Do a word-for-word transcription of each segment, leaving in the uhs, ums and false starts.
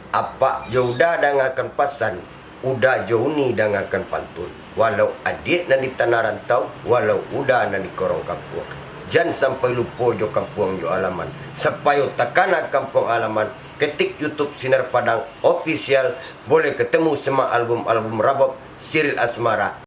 Apak jo Uda dangakan pasan, Uda jo Uni dangakan pantun. Walau adiak nan di tanah rantau, walau Uda nan di korong kampuang, jan sampai lupo jo kampuang jo alaman. Sapayo takana kampuang alaman, ketik YouTube Sinar Padang Official, boleh ketemu sama album-album Rabab Siril Asmara.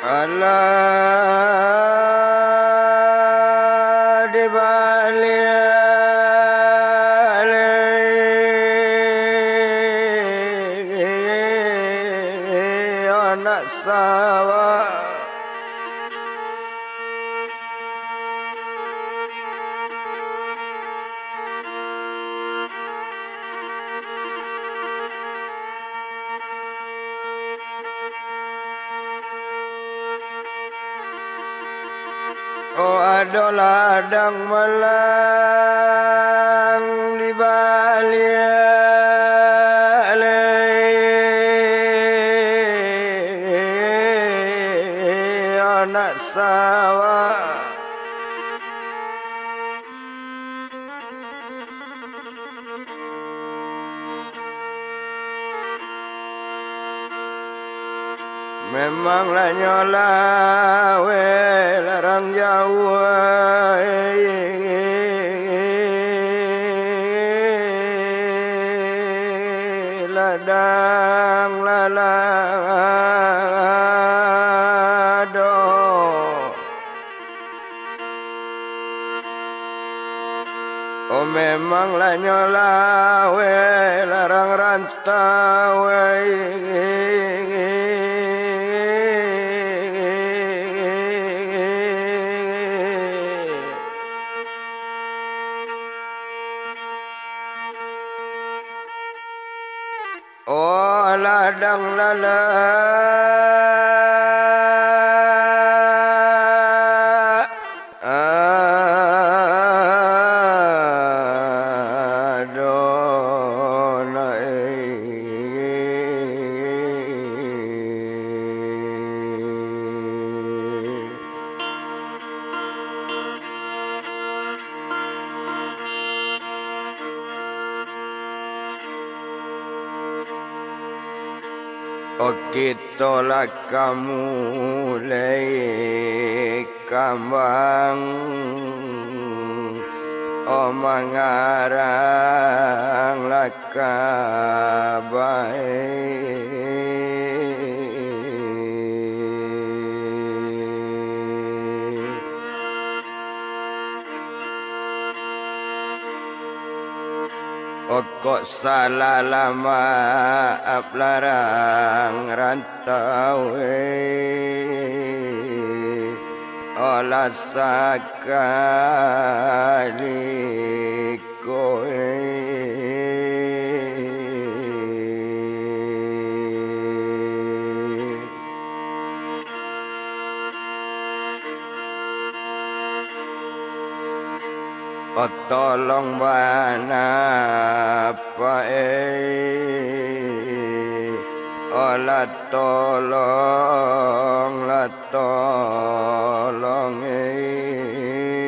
Alah, di baliak anak sawah. Oh, ado ladang malang di baliak lai anak sawah. Memang lah nyo laweh larang jauah, ladang lalado. Oh, memang lah nyo laweh larang rantau, ai. Oh, ladang lala, ado nai. Oh, kito lah ka mulai kambang, oh, mangarang lah ka bae. Okok salah lah maaf larang rantau, eh. Olah sakali ko, eh. Oh, tolong bana apak, eh. Oh, lah tolong, lah tolong, eh.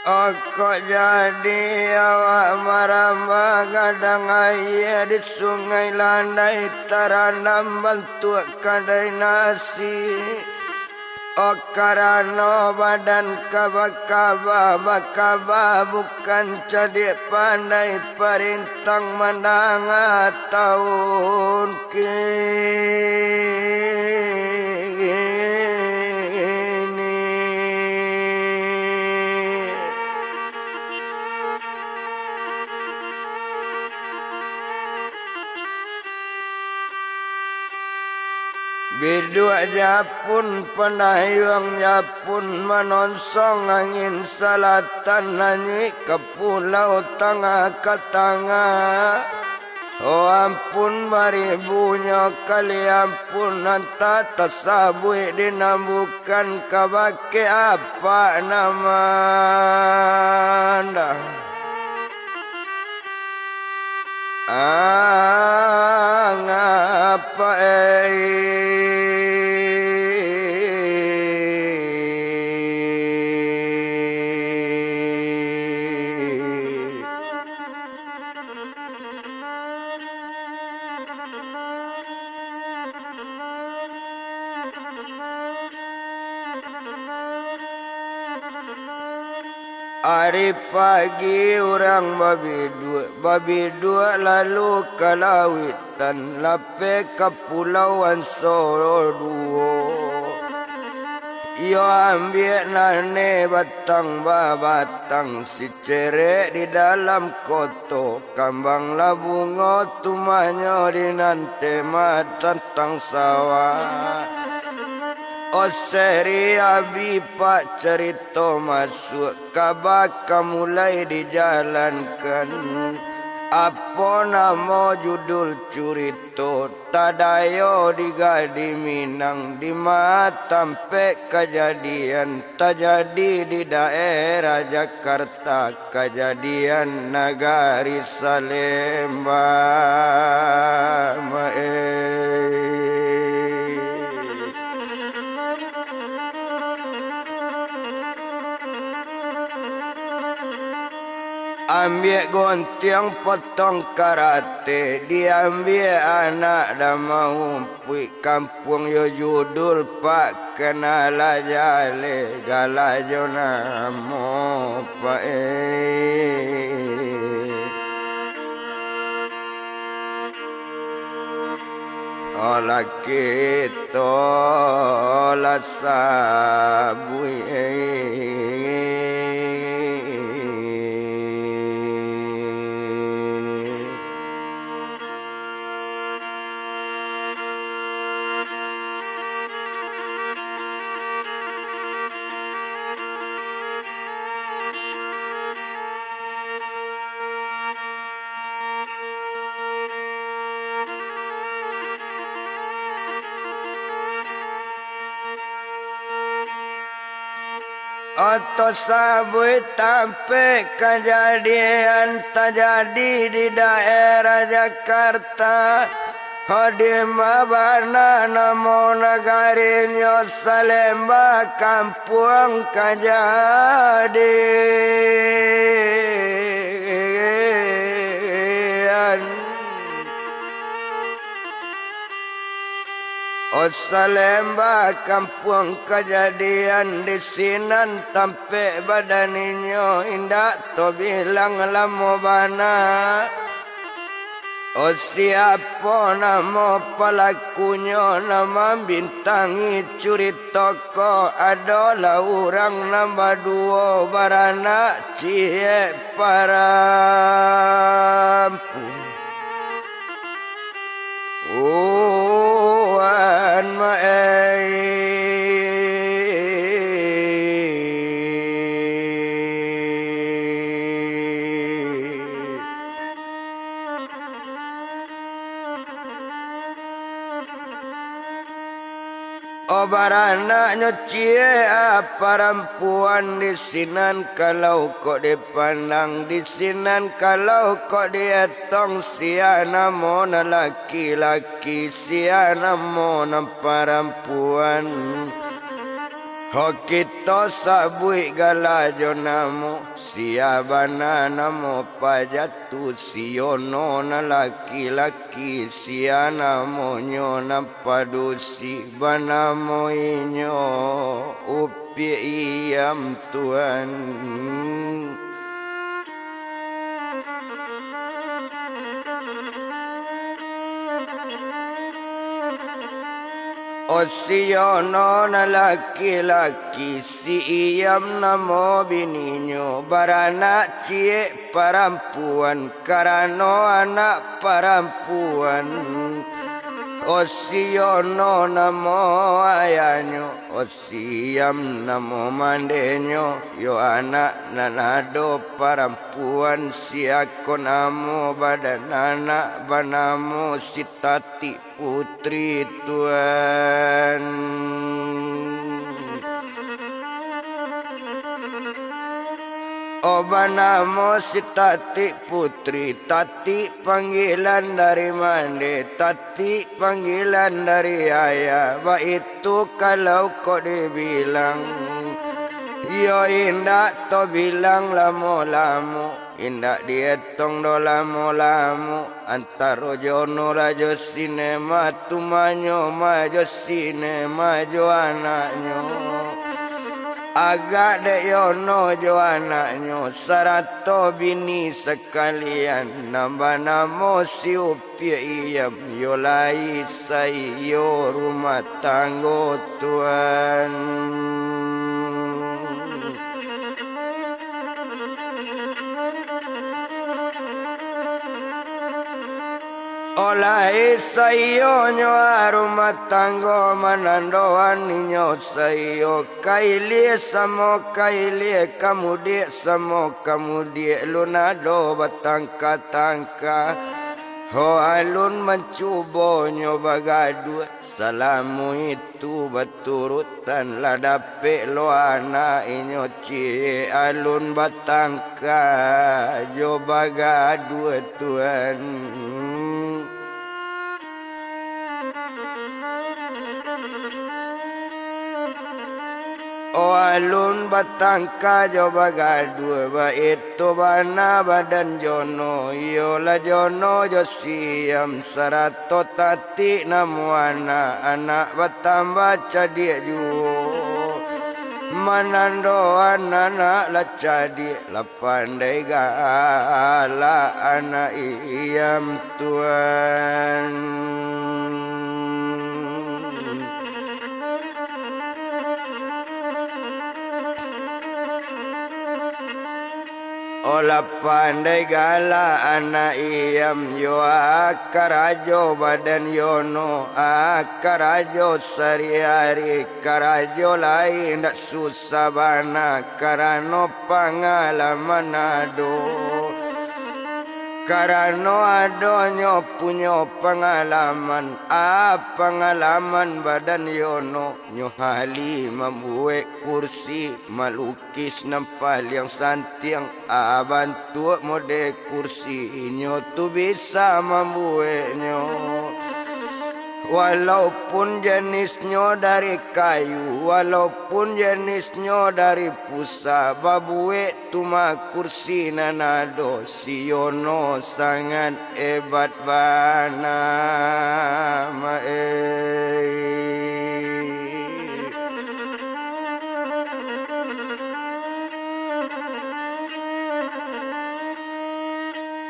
Okok jadi awak marambah gadang aia di Sungai Landai, tarandam bantuak kadai nasi. Oh, karano badan kaba-kaba, bakaba bukan cadiak pandai, parintang mandanga taun kini. Biduak Japun, pandayuang Japun, manonsong angin salatan, nanyuik ka pulau tangah ka tangah. Oh, ampun, baribunyo kali ampun, nan tak tasabuik di nan bukan, kabake apak naman dah. Angapa ei? Ari pagi urang babiduak, babiduak lalu ka lauitan, lapeh ka Pulau Anso duo. Iyo ambiak naneh batang babatang, sicerek di dalam koto, kambang lah bungo tumahnyo di nan teh matantang sawah. Oseri abi pak carito masuak. Kaba ka mulai dijalankan. Apo namo judul curito? Tadayo di Gadih Minang, di ma tampek kajadian, tajadi di daerah Jakarta, kajadian nagari Salemba, maeh. Ambiak gontiang potong karate, diambiak anak damau umpuik, kampuang yo judul pak, kanalah jaleh, galajo namo pak eh. Olah kito lah sabuik. Oto sabuik tampek kajadian tajadi di daerah Jakarta. Hodi ma bana namo nagarinyo Salemba, kampuang kajadian. Oh Salemba, kampuang kajadian, di sinan tampek badan inyo, indak tabilang lamo bana. Oh, siapo namo palakunyo nan mambintangi curito ko? Adolah urang nan baduo baranak ciek parampu. Uan maei. Oh, baranaknyo ciek, ah, parampuan di sinan, kalau kok dipandang di sinan, kalau kok dietong, sia namo nan laki-laki, sia namo nan parampuan. Ho kito sabuik gala jo namo, sia bana namo paja tu, si Yono nan laki-laki, sia namonyo nan padusi, banamo inyo Upiak Iyam, Tuan. O si Yono nan laki-laki, si Iyam namo bininyo, baranak ciek parampuan, karano anak parampuan. O si Yono namo ayahnyo, o si Iyam namo mandenyo, yo anak nan ado parampuan, siako namo badan anak banamo Sitatik Putri, Tuan. O banamo Sitatik Putri, Tatik panggilan dari mande, Tatik panggilan dari ayah, baitu kalau kok dibilang. Iyo indak tabilang lamo-lamo, indak dietong doh lamo-lamo, antaro Jono lah jo si Nema, tu manyo ma jo si Nema jo anaknyo. Agak dek Yono jo anaknyo, sarato bini sakalian, nan banamo si Upiak Iyam, yo lai saiyo rumah tanggo, Tuan. O lai saiyonyo rumah tanggo, manandoan inyo saiyo, ka ilia samo ka ilia, ka mudiak samo ka mudiak, alun ado batangka-tangka. Ho alun mancubonyo bagaduah, salamo itu baturutan lah dapek lo anak inyo ciek, alun batangka jo bagaduah, Tuan. O alun batangka jo bagaduah, baitu bana badan Jono, iyolah Jono jo si Iyam, sarato Tatik namo anak, anak batambah cadiak juo. Manandoan anak lah cadiak, lah pandai galak anak Iyam, Tuan. O lah pandai galak anak Iyam, yo a karajo badan Yono, a karajo sari-ari, karajo lai indak susah bana, karano pangalaman ado. Karano adonyo punyo pangalaman, a pangalaman badan Yono, nyo ahli mambuek kursi, malukis nan paliang santiang, a bantuak mode kursi, inyo tu bisa mambueknyo. Walaupun jenisnyo dari kayu, walaupun jenisnyo dari pusa, babuek tu mah kursi nan ado, si Yono sangat ebat bana, ma-, eh.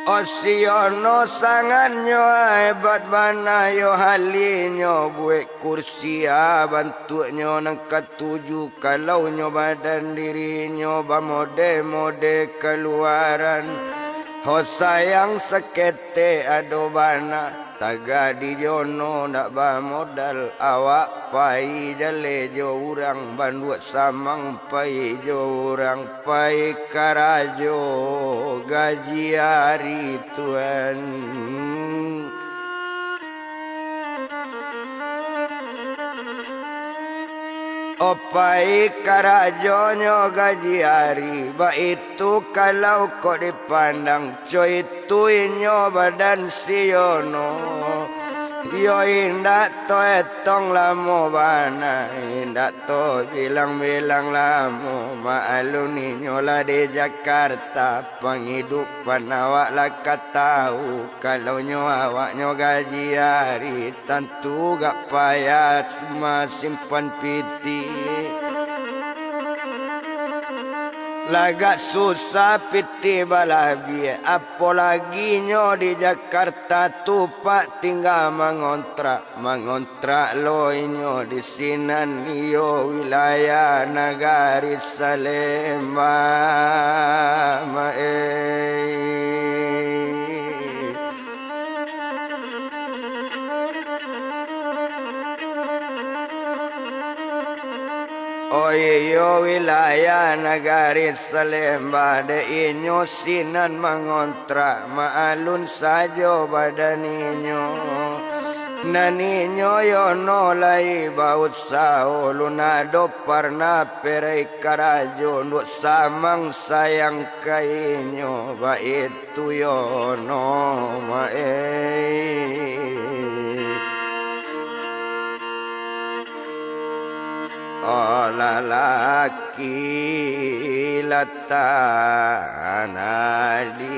O si Yono sangatnyo ebat bana, yo ahlinyo buek kursi, a bantuaknyo nan katuju, kalau nyo badan dirinyo bamode-mode kaluaran. Ho sayang saketek ado bana, tagak di Jono ndak bamodal, awak pai jaleh jo urang, banduak samang pai jo urang, pai karajo gaji ari, Tuan. O pai karajonyo gaji ari, baitu kalau kok dipandang, co itu inyo badan si Yono. Iyo indak to etong lamo bana, indak to bilang-bilang lamo, maklum inyo lah di Jakarta, pangidupan awak lah ka tahu, kalau nyo awaknyo gaji ari, tantu gak payah masimpan piti. Lagak susah piti balabiah, apolagi nyo di Jakarta tu, Pak, tingga mangontrak. Mangontrak lo inyo di sinan, iyo wilayah nagari Salemba, maeh. Oh iyo, wilayah nagari Salemba, dek inyo sinan mangontrak, ma alun sajo badan inyo. Nan inyo yo no lai bausaho, lun ado parnah perai karajo, nduak samang sayang ka inyo, baitu yo no, maeh. Oh lalaki lah tanah di.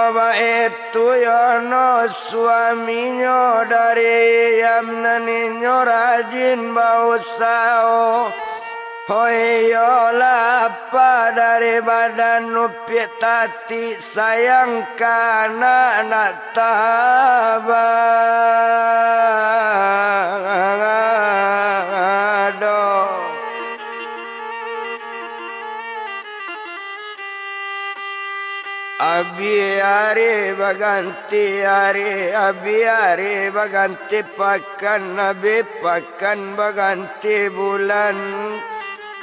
Baitu yo no suaminyo dari Yam, nan inyo rajin bausaho. Hoi, iyolah apa dari badan upiak tati, sayang ka anak nak tabado. Abih ari baganti ari, abih ari baganti pakan, abih pakan baganti bulan.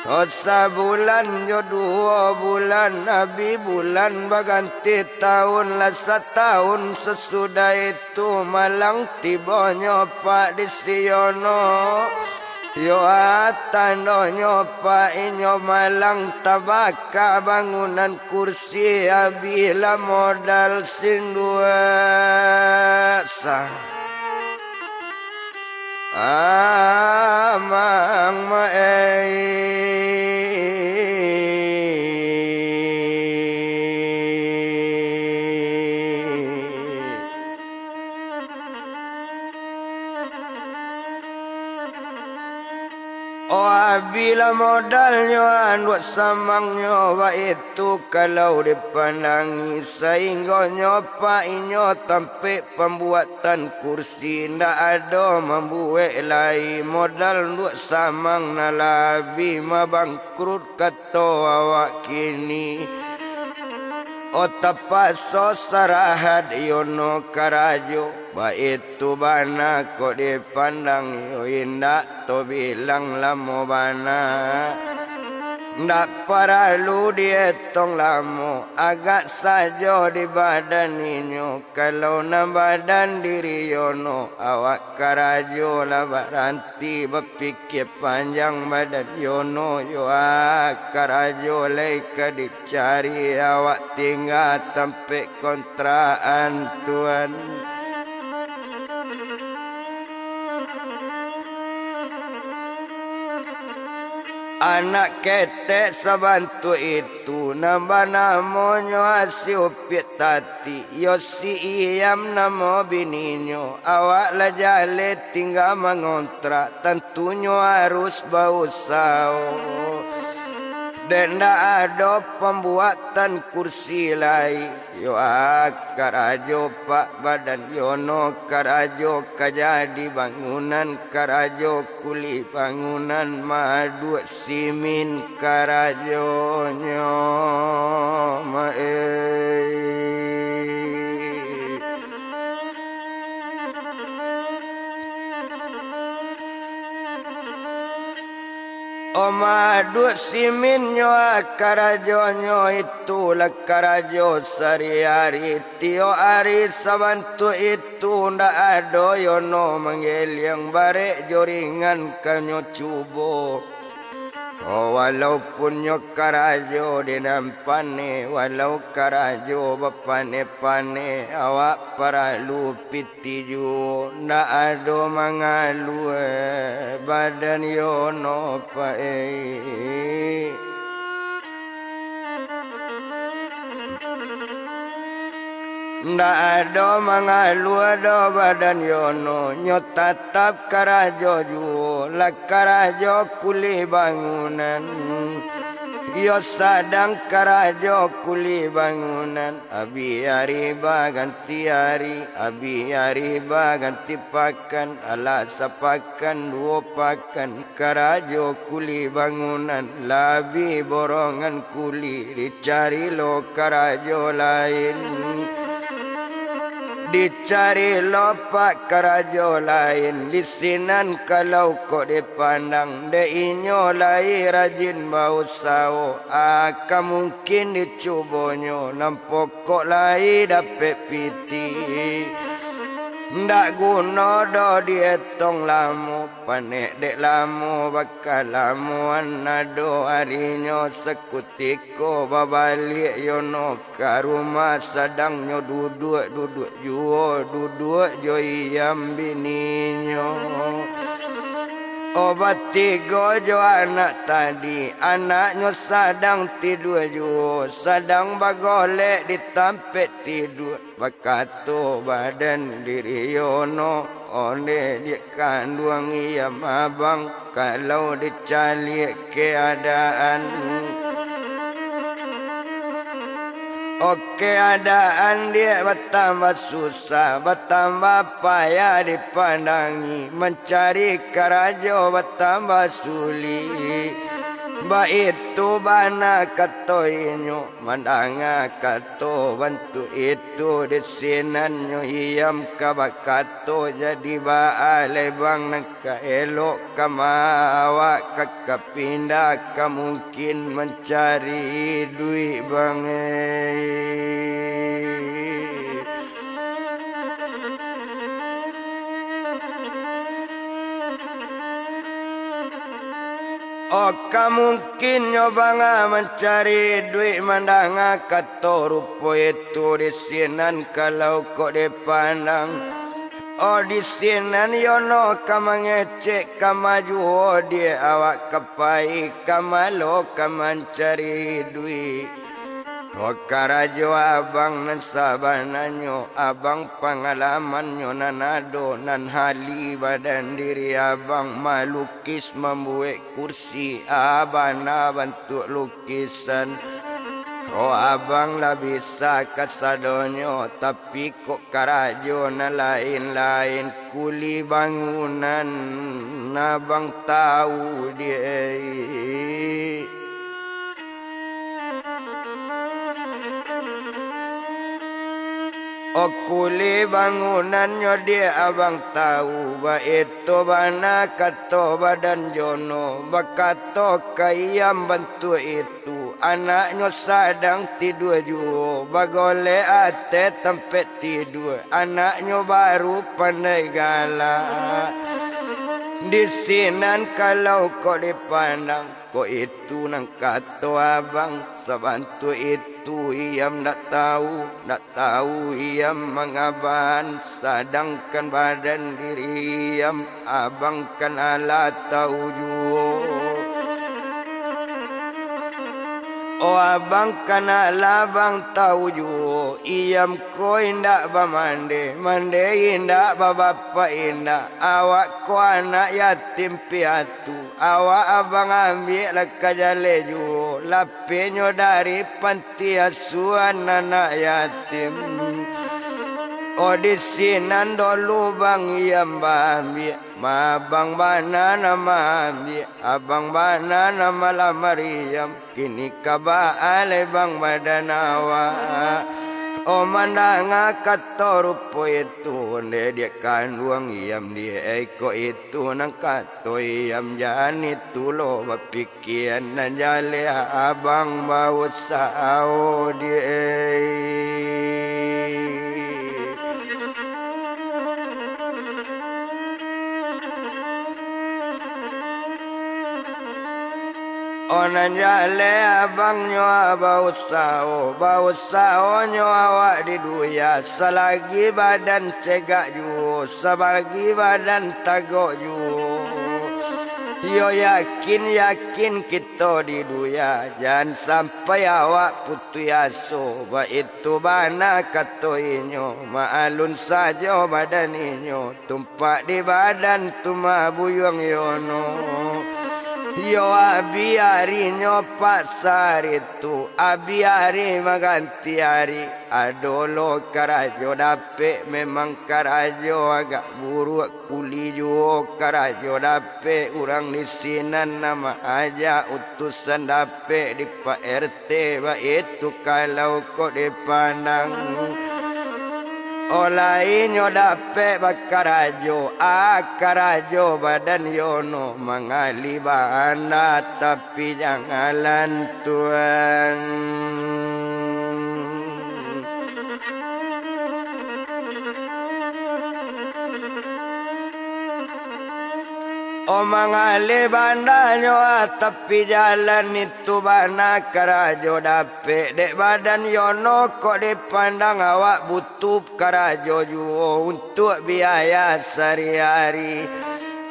Oh, sabulan jo duo bulan, abih bulan baganti taun, lah sataun sasudah itu malang tibonyo Pak di Siono. Yo, ah, tandonyo Pak, inyo malang tabaka bangunan kursi, abihlah modal sinduak sa. Amang maeh. Oh, abihlah modalnyo, anduak samangnyo, baitu kalau dipandangi, sainggonyo Pak inyo tampek pambuatan kursi, ndak ado mambuek lai, modal nduak samang nan labiah mabangkrut, kato awak kini. Oh, tapaso sarahat iyo no karajo, baitu bana kok dipandang, iyo indak to bilang lamo bana. Ndak paralu dietong lamo, agak sajo di badan inyo. Kalau nan badan diri Yono, awak karajo lah baranti, bapikia panjang badan Yono, yo ah, karajo lai ka dicari, awak tingga tampek kontrakan tuan. Anak ketek sabantuak itu, nan banamonyo Asi Upiak Tati, iyo si Iyam namo bininyo. Awak lah jaleh tingga mangontrak, tantunyo harus bausaho. Dek ndak ado pambuatan kursi lai. Yo ah, karajo Pak, badan Yono karajo ka jadi bangunan, karajo kuli bangunan, maduak simin karajonyo, maeh. Omaduak siminnyo, ah, karajonyo itu lah karajo sari-ari. Tiok ari sabantuak itu, ndak ado Yono manggeliang, barek jo ringan kanyo cubo. Oh, walaupun nyo karajo di nan paneh, walau karajo bapaneh-paneh, awak paralu piti juo, ndak ado mangalua badan Yono, Pak, eh. Ndak ado mangalua doh badan Yono, nyo tatap karajo juo, lah karajo kuli bangunan. Iyo sadang karajo kuli bangunan, abih ari baganti ari, abih ari baganti pakan, alah sapakan duo pakan. Karajo kuli bangunan, labiah borongan kuli, dicari lo karajo lain. Dicari lo, Pak, karajo lain, di sinan kalau kok dipandang, dek inyo lai rajin bausaho, aka mungkin dicubonyo, nan pokok lai dapek piti. Ndak guno doh dietong lamo, panek dek lamo, bakalamoan ado arinyo sakutiko babaliak Yono ka rumah, sadang nyo duduak-duduak juo, duduak jo Iyam bininyo. Oh, batigo jo anak tadi, anaknyo sadang tidua juo, sadang bagolek di tampek tidua. Bakato badan diri Yono, ondeh diak kanduang Iyam abang, kalau dicaliak keadaan. Oh, keadaan diak batambah susah, batambah payah dipandangi, mancari karajo batambah sulik. Baitu bana kato inyo, mandanga kato bantuak itu, di sinan nyo Iyam ka bakato, jadi baa lai bang nan ka elok, kama awak ka ka pindah, ka mungkin mancari duik bang, eh. Oh, ka mungkin nyo banga mancari duik, mandanga kato rupo itu, di sinan kalau kok dipandang. Oh, di sinan Yono ka mangecek, ka maju, oh, diak awak ka pai, ka malo ka mancari duik. Oh, karajo abang nan sabananyo, abang pangalamannyo nan ado, nan hali badan diri abang, malukis mambuek kursi, ah, bana bantuak lukisan. Oh, abang lah bisa kasadonyo, tapi kok karajo nan lain-lain, kuli bangunan, abang tau diak. Oh, kuli bangunannyo diak abang tau, baitu bana kato badan Yono, bakato ka Iyam bantuak itu, anaknyo sadang tidua juo, bagolek ateh tampek tidua, anaknyo baru pandai galak. Di sinan kalau kok dipandang, kok itu nan kato abang, sabantuak itu Iyam ndak tau, ndak tau Iyam mangaban, sadangkan badan diri Iyam abang kan alah tau juo. Oh, abang kan alah bang tau juo, Iyam ko indak bamande, mande indak, babapak indak, awak ko anak yatim piatu. Awak abang ambiak lah ka jaleh juo, lapehnyo dari panti asuhan anak yatim. Oh, di sinan dolu bang Iyam baambiak, ma abang bana nan maambiak, abang bana nan malamar Iyam, kini ka baa lai bang badan awak. Oh, mandanga kato rupo itu, onde diak kanduang iam diak iko itu, nan kato iam jan itu lo bapikian, nan jaleh abang bausao diak. Oh, nan jaleh abangnyo bausao, bausaonyo awak di dunia, salagi badan cegak juo, salagi badan tagok juo. Iyo, yakin-yakin kito di dunia, jan sampai awak putuih aso, baitu bana kato inyo, maalun sajo badan inyo. Tumpak di badan tu mabuyuang Yono. Iyo, abih arinyo paksa ari tu, abih ari maganti ari. Ado lo karajo dapek, memang karajo agak buruak, kuli juo karajo dapek. Urang di sinan nan maajak, utusan dapek di Pak R T. Te baitu kalau kok dipandang. Oh, lai nyo dapek bakarajo, ah, karajo badan Yono mangalih bana, tapi jangan lantuang. Oh, mangalih bandanyo, ah, tapi jalan itu bana karajo dapek. Dek badan Yono kok dipandang, awak butuh karajo juo untuak biaya sari-ari.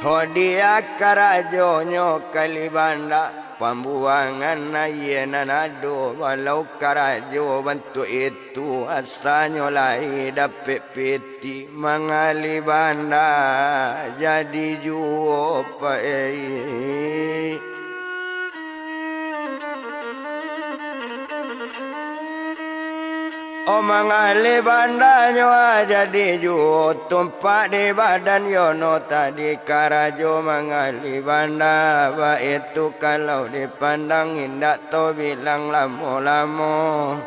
Hadiah karajonyo kalih banda, pambuangan aia nan ado, walau karajo bantuak itu, asanyo lai dapek piti. Mangalih banda jadi juo, Pak, eh. Oh, mangalih bandanyo, ah, jadi juo, tumpak di badan Yono tadi. Karajo mangalih banda baitu, kalau dipandang indak tabilang lamo-lamo.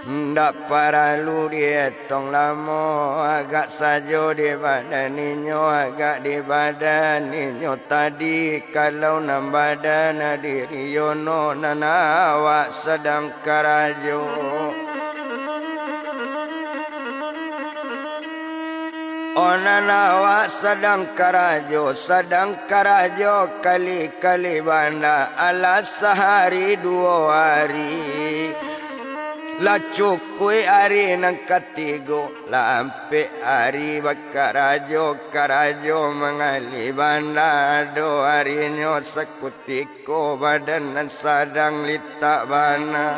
Ndak paralu dietong lamo, agak sajo di badan inyo, agak di badan inyo tadi. Kalau nan badan diri Yono, nan awak sadang karajo. Oh, nan awak sadang karajo, sadang karajo kalih-kalih banda, alah sahari duo hari. Lah cukuik ari nan katigo, lah ampek ari bakarajo, karajo mangalih banda, ado arinyo sakutiko badan nan sadang litak bana.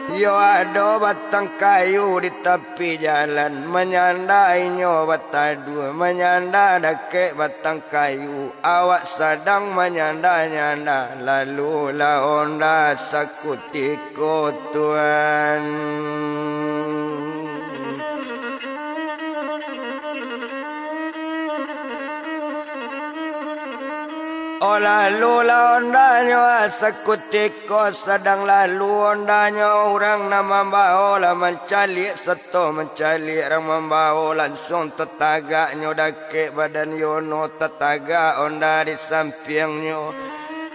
Iyo, ado batang kayu di tapi jalan, manyanda inyo bataduah, manyanda dakek batang kayu, awak sadang manyanda-nyanda, lalu lah onda sakutiko, Tuan. Oh, lalu lah ondanyo, ah, sakutiko sadang lalu ondanyo, urang nan mambawo lah mancaliak, sato mancaliak urang mambawo, lansuang tatagaknyo dakek badan Yono, tatagak onda di sampiangnyo.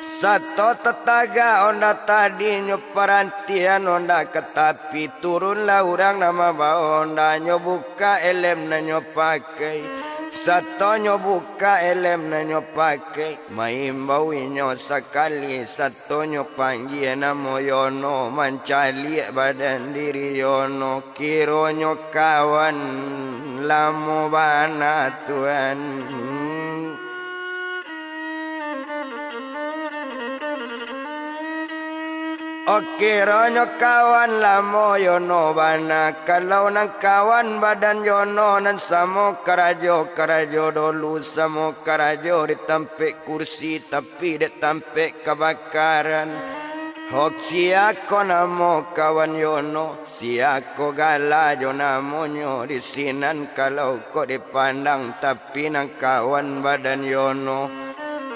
Sato tatagak onda tadinyo, parantian onda ka tapi, turunlah urang nan mambawo ondanyo, bukak elem nan nyo pakai. Sato nyo bukak elem nan nyo pakai, maimbau inyo sakali, sato nyo panggia namo Yono, mancaliak badan diri Yono, kironyo kawan lamo bana, Tuan. Oh, kironyo kawan lamo Yono bana, kalau nan kawan badan Yono nan samo karajo, karajo dolu, samo karajo di tampek kursi, tapi dek tampek kabakaran. Hok, sia ko namo kawan Yono, sia ko gala jo namonyo di sinan, kalau kok dipandang, tapi nan kawan badan Yono.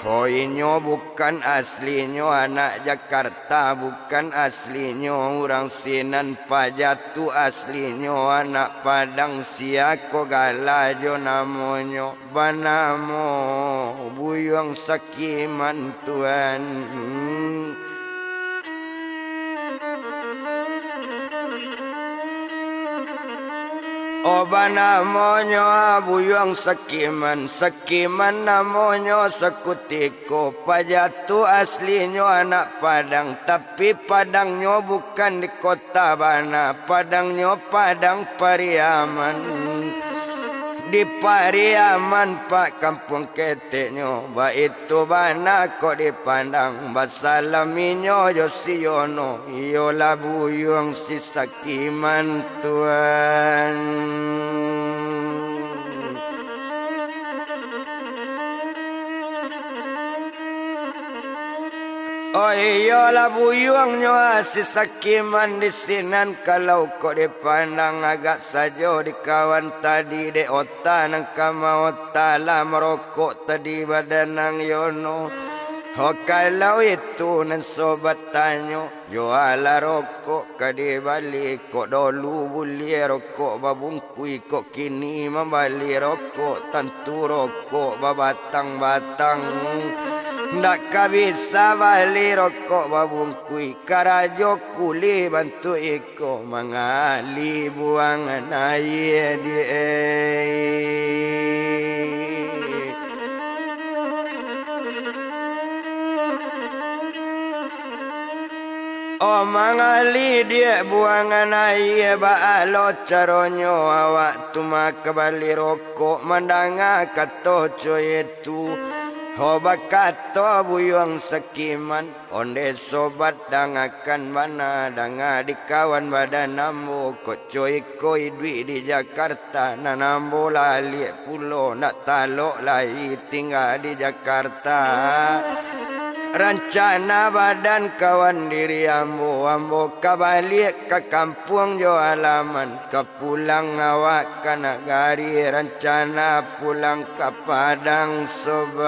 Ho, inyo bukan aslinyo anak Jakarta, bukan aslinyo urang sinan, paja tu aslinyo anak Padang. Sia ko gala jo namonyo? Banamo Buyuang Sakiman, Tuan. Oh, banamonyo Buyuang Sakiman, Sakiman namonyo sakutiko. Paja tu aslinyo anak Padang, tapi Padangnyo bukan di kota bana, Padangnyo Padang Pariaman. Di Pariaman, Pak, kampuang keteknyo, baitu bana kok dipandang. Basalam inyo jo si Yono, iyolah Buyuang si Sakiman, Tuan. Oh, iyolah Buyuangnyo si Sakiman di sinan, kalau kok dipandang agak sajo di kawan tadi, dek ota nan ka maota lah marokok tadi badan nan Yono. Ho, kalau itu nan sobat tanyo, jualah rokok ka dibali, kok dolu buliah rokok babungkuih, kok kini mambali rokok, tantu rokok babatang-batang. Ndak ka bisa bali rokok babungkuih, karajo kuli bantuak iko, mangali buangan aia di. Oh, mangali diak buangan aia, baa lo caronyo awak tu maka bali rokok, mandanga kato co itu. Ho, bakato Buyuang Sakiman, onde sobat, dangakan bana, danga di kawan badan ambo, kok co iko iduik di Jakarta, nan ambo lah aliak pulo, ndak talok lai tingga di Jakarta. Rancana badan kawan diri ambo, ambo ka baliak ka kampuang jo alaman, ka pulang awak ka nagari, rancana pulang ka Padang, sobat.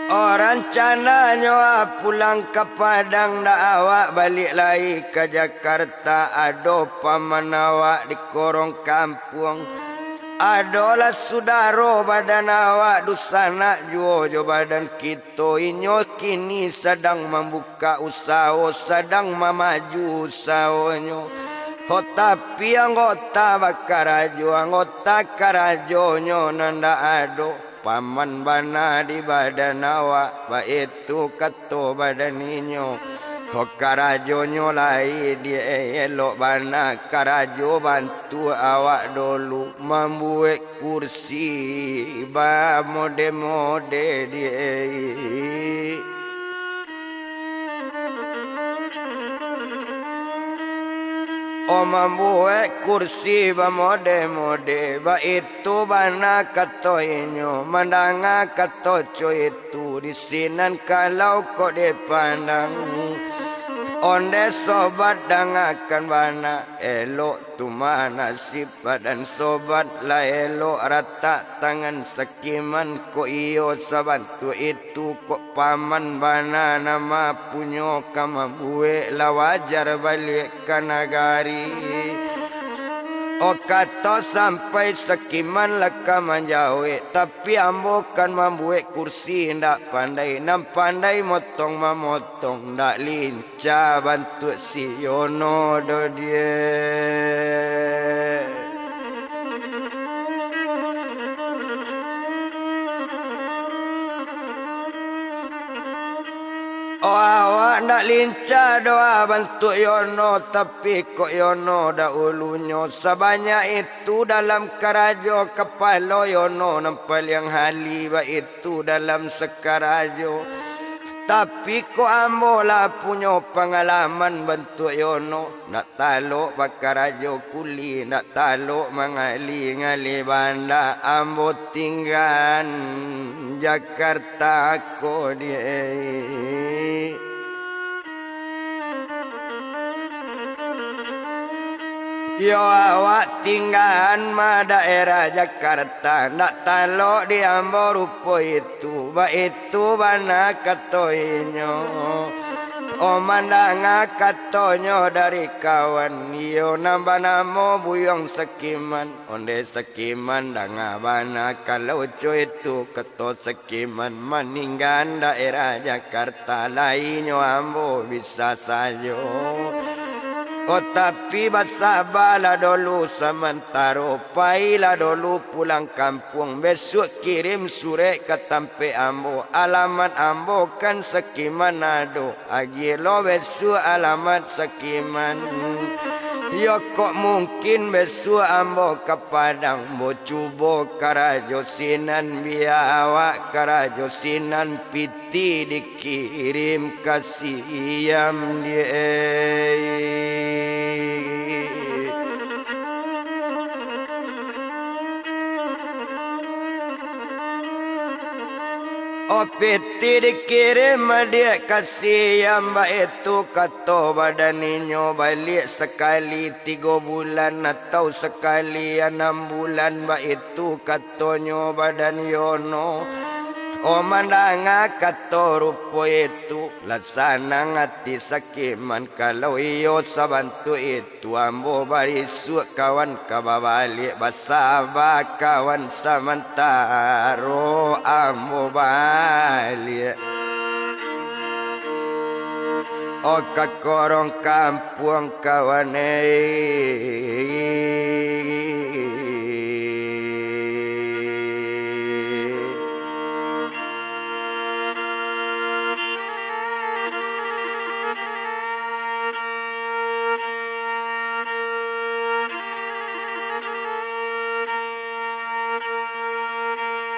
Oh, rancananyo, ah, pulang ka Padang, ndak awak baliak lai ka Jakarta. Ado paman awak di korong kampuang, adolah sudaro badan awak, dusanak juo jo badan kito. Inyo kini sadang mambuka usaho, sadang mamaju usahonyo. Ho, tapi anggota bakarajo, anggota karajonyo nan ndak ado. Paman bana di badan awak, baitu kato badan inyo. Ho, karajonyo lai di elok bana, karajo bantuak awak dulu, mambuek kursi bamode-mode di. Oh, mambuek kursi bamode-mode, baitu bana kato inyo, mandanga kato co itu, di sinan kalau kok dipandang. Onde sobat, dangakan bana, elok tu mah nasib badan sobat, lah elok ratak tangan Sakiman, kok iyo sabantuak itu, kok paman bana nan mapunyo ka mambuek, lah wajar baliak ka nagari. Oh, kato sampai Sakiman lah ka manjawek, tapi ambo kan mambuek kursi indak pandai, nan pandai motong mamotong, ndak lin- cah bantuak si Yono do die. Oh, awak ndak lincah doh bantuak Yono, tapi kok Yono dahulunyo. Sabanyak itu dalam karajo, kapalo Yono nan paliang hali, baitu dalam sakarajo. Tapi kok ambo lah punyo pangalaman bantuak Yono, ndak talok bakarajo kuli, ndak talok mangali-ngali banda, ambo tinggaan Jakarta ko di. Yo awak tinggaan ma daerah Jakarta, ndak talok di ambo rupo itu, baitu bana kato inyo. Oh, mandanga katonyo dari kawan, iyo nan banamo Buyuang Sakiman. Onde Sakiman, danga bana kalau co itu kato Sakiman, maninggaan daerah Jakarta, lainyo ambo bisa sajo. Oh, tapi basabalah dulu samantaro, pailah dulu pulang kampuang, besuak kirim surek ka tampek ambo, alamat ambo kan Sakiman ado. Agiah lo besuak alamat Sakiman. Yo kok mungkin besuak ambo ka Padang, ambo cubo karajo sinan, bia awak karajo sinan, pitih dikirim ka Siam, die. Oh, pitih dikirim adiak ka Siam, baitu kato badan inyo, baliak sakali tigo bulan atau sakali anam bulan, baitu katonyo badan Yono. Oh, mandanga kato rupo itu, lah sanang ati Sakiman, kalau iyo sabantuak itu. Tu ambo barisuak kawan ka babaliak, basaba kawan samantaro ambo baliak. Oh, ka korong kampuang kawan, eh.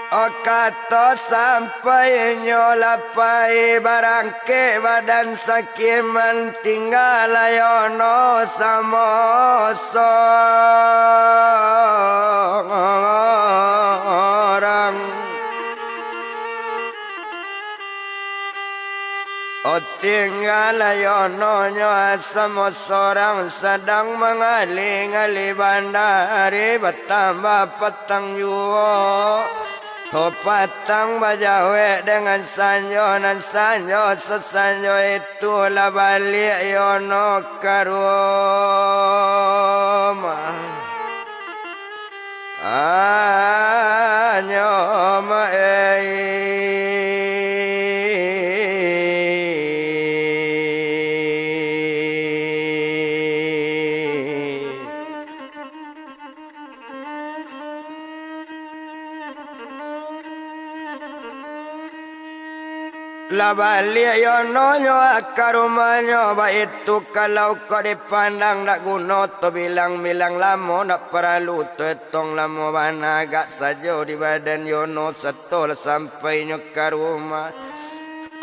Oh, kato sampai inyo lah pai barangkek badan Sakiman, tingga lah Yono samo sorang. Oh, tingga lah Yono nyo samo sorang, sadang mangalih-ngalih banda, ari batambah patang juo. Oh, patang bajawek dengan sanjo, nan sanjo sasanjo itu lah baliak Yono ka rumah. Anyo ma ei. Lah baliak Yono nyo ka rumahnyo, baitu kalau kok dipandang, ndak guno tabilang-bilang lamo, ndak paralu taetong lamo bana, agak sajo di badan Yono sato lah sampai nyo ka rumah.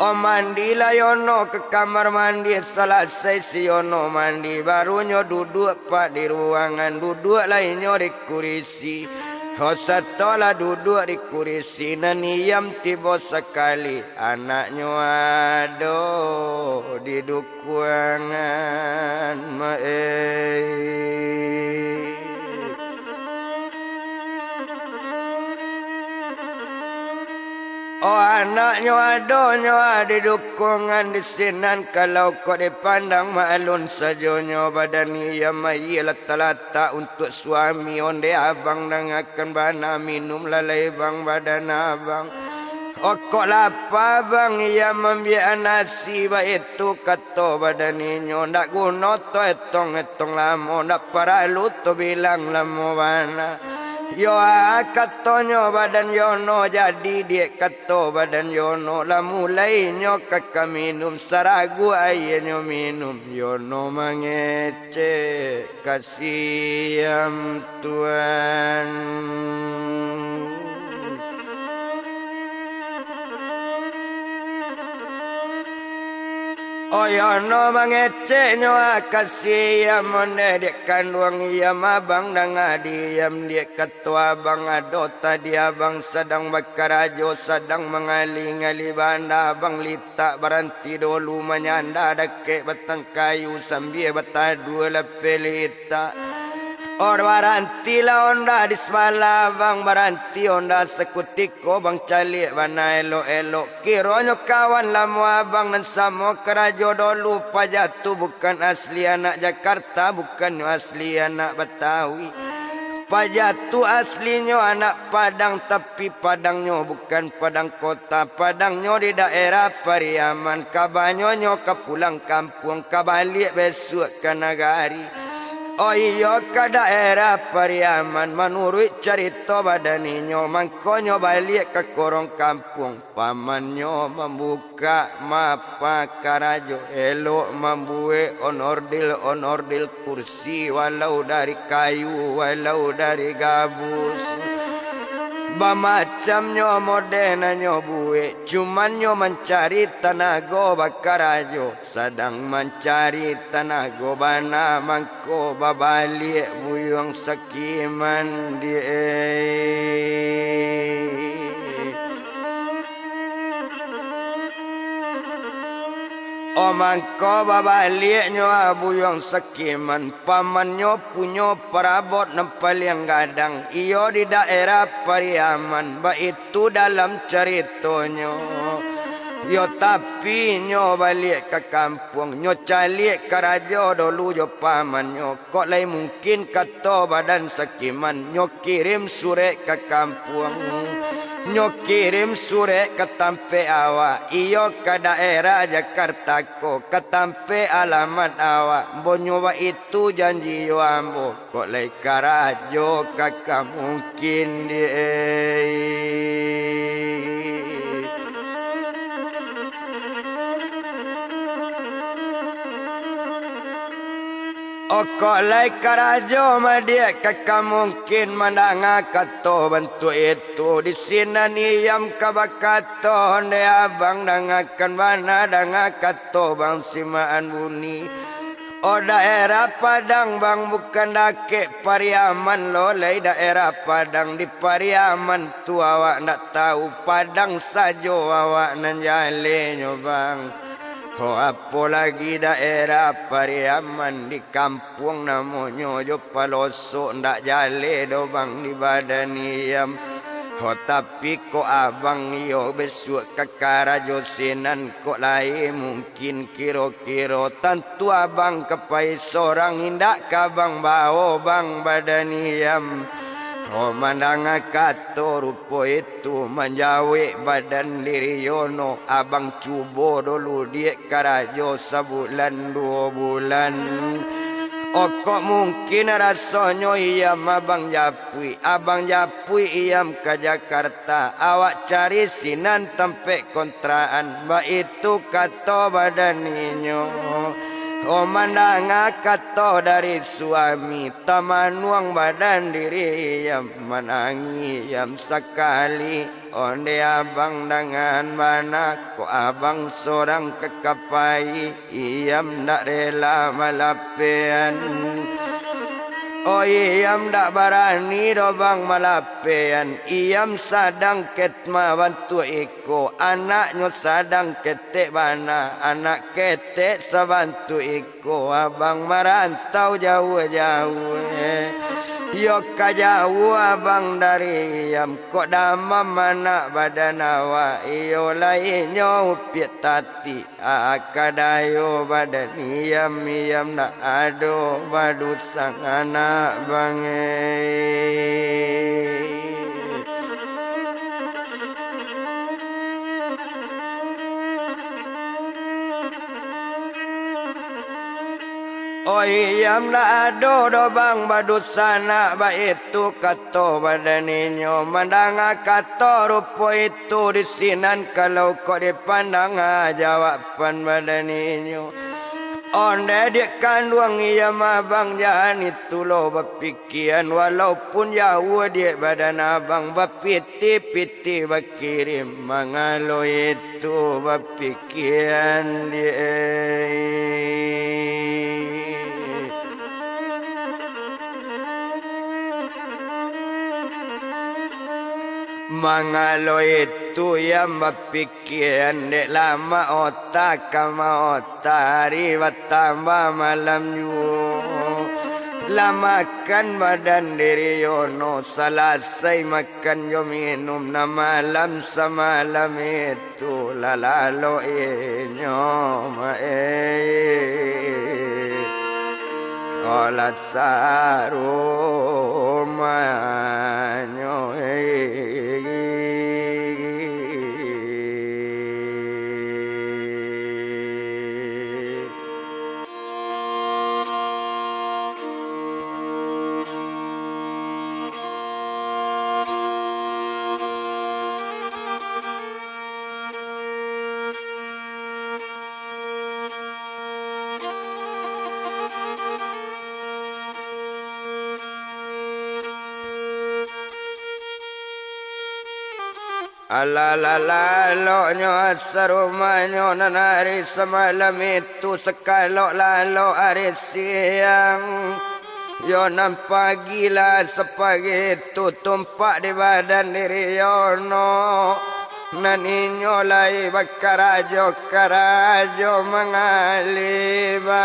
Oh, mandilah Yono ka kamar mandi, salasai si Yono mandi, baru nyo duduak pak di ruangan, duduak lai nyo di kurisi. Oh, sato lah duduak di kurisi, nan iyam tibo sakali. Anaknyo ado di dukuangan, ma ei. Oh, anaknyo adonyo di dukuangan di sinan, kalau kok dipandang ma alun sajonyo badan iyam, ma iyo lah talatak untuak suami. Onde abang, dangakan bana, minumlah lai bang badan abang. Okok lapa bang, iyam mambiak nasi, baitu kato badan inyo, ndak guno taetong-etong lamo, ndak paralu tabilang lamo bana. Yo a katonyo badan Yono, jadi diak kato badan Yono, lah mulai nyo ka, ka minum, saragu aianyo minum, Yono mangecek. Kasiam Tuan. Oyono mangeceknyo, ah, kasiam ondeh dek kanduang iyam, abang danga di iyam, dek kato abang ado tadi, abang sadang bakarajo, sadang mangali-ngali banda, abang li tak baranti dulu manyanda dakek batang kayu sambia bataduah lapeh litak. Oh, barantilah onda di sabalah abang, baranti onda sakutiko bang, caliak bana elok-elok. Kironyo kawan lamo abang nan samo karajo dolu, Paja tu bukan asli anak Jakarta, bukannyo asli anak Batawi. Paja tu aslinyo anak Padang, tapi Padangnyo bukan Padang Kota, Padangnyo di daerah Pariaman. Kabanyo nyo ka pulang kampuang, ka baliak bisuak ka nagari. Oh iyo, ka daerah Pariaman, manuruik carito badan inyo, mangkonyo baliak ka korong kampuang. Pamannyo mambukak mapa karajo, elok mambuek onordil-onordil kursi, walau dari kayu, walau dari gabus. Bamacamnyo model nan nyo buek, cuman nyo mancari tanago bakarajo. Sadang mancari tanago bana, mangko babaliak Buyuang Sakiman di. Oh, mangko babaliaknyo Buyuang Sakiman, pamannyo punyo parabot nan paliang gadang, iyo di daerah Pariaman, baitu dalam caritonyo. Yo, tapi nyo baliak ka kampuang, nyo caliak karajo dolu jo pamannyo. Kok lai mungkin, kato badan Sakiman, nyo kirim surek ka kampuang, nyo kirim surek ka tampek awak, iyo ka daerah Jakarta ko, ka tampek alamat awak. Mbonyo baitu janji jo ambo, kok lai karajo ka ka mungkin di. Okok lai karajo madiak, ka ka mungkin mandanga kato bantuak itu. Di sinan Iyam ka bakato, ondeh abang, dangakan bana, danga kato bang, simaan bunyi. Oh, daerah Padang bang, bukan dakek Pariaman lo lai daerah Padang. Di Pariaman tu awak ndak tahu, Padang sajo awak nan jalenyo bang. Oh, apolagi daerah Pariaman, di kampuang namonyo jo Palosok, ndak jale doh bang di badan Iyam. Oh, tapi kok abang iyo bisuak ka karajo sinan, kok lai mungkin kiro-kiro, tantu abang ka pai sorang, indak ka abang bao bang badan Iyam. Oh, mandanga kato rupo itu, tu manjawek badan diri Yono, abang cubo dulu diak karajo sabulan duo bulan. Okok mungkin rasonyo Iyam abang japuik, abang japuik Iyam ka Jakarta, awak cari sinan tampek kontrakan, baitu kato badan inyo. Oh, mandanga kato dari suami, tamanuang badan diri Iyam, manangih Iyam sakali. Ondeh abang, dangakan bana, kok abang sorang ka ka pai, Iyam ndak rela malapean. Oh, Iyam ndak barani doh bang malapean. Iyam sadang ketma bantuak iko, anaknyo sadang ketek bana, anak ketek sabantuak iko. Ko abang marantau jauah-jauah, eh. Iyo ka jauah abang dari Iyam, kok damam anak badan awak, iyo lai nyo upiak tati, ah, ka dayo badan Iyam, Iyam ndak ado badusang anak bang, eh. Oh, Iyam ndak ado doh bang badusanak, baitu kato badan inyo. Mandanga kato rupo itu di sinan, kalau kok dipandang, ah, jawaban badan inyo. Ondeh diak kanduang Iyam abang, jan itu lo bapikian, walaupun jauah diak badan abang, bapitih-pitih bakirim, mangalo itu bapikian diak. Mangalo itu Iyam bapik- kian dek lamak ota ka maota, hari batambah malam juo. Lah makan badan diri Yono, salasai makan jo minum, nan malam samalam itu lah lalok inyo, ma-, eh, olah sarumanyo, eh. Alah lah laloknyo asa rumahnyo nan ari samalam itu, sakalok lalok ari siang. Yo nan pagi lah sapagi itu tumpak di badan diri Yono, nan inyo lai bakarajo-karajo mangalibang.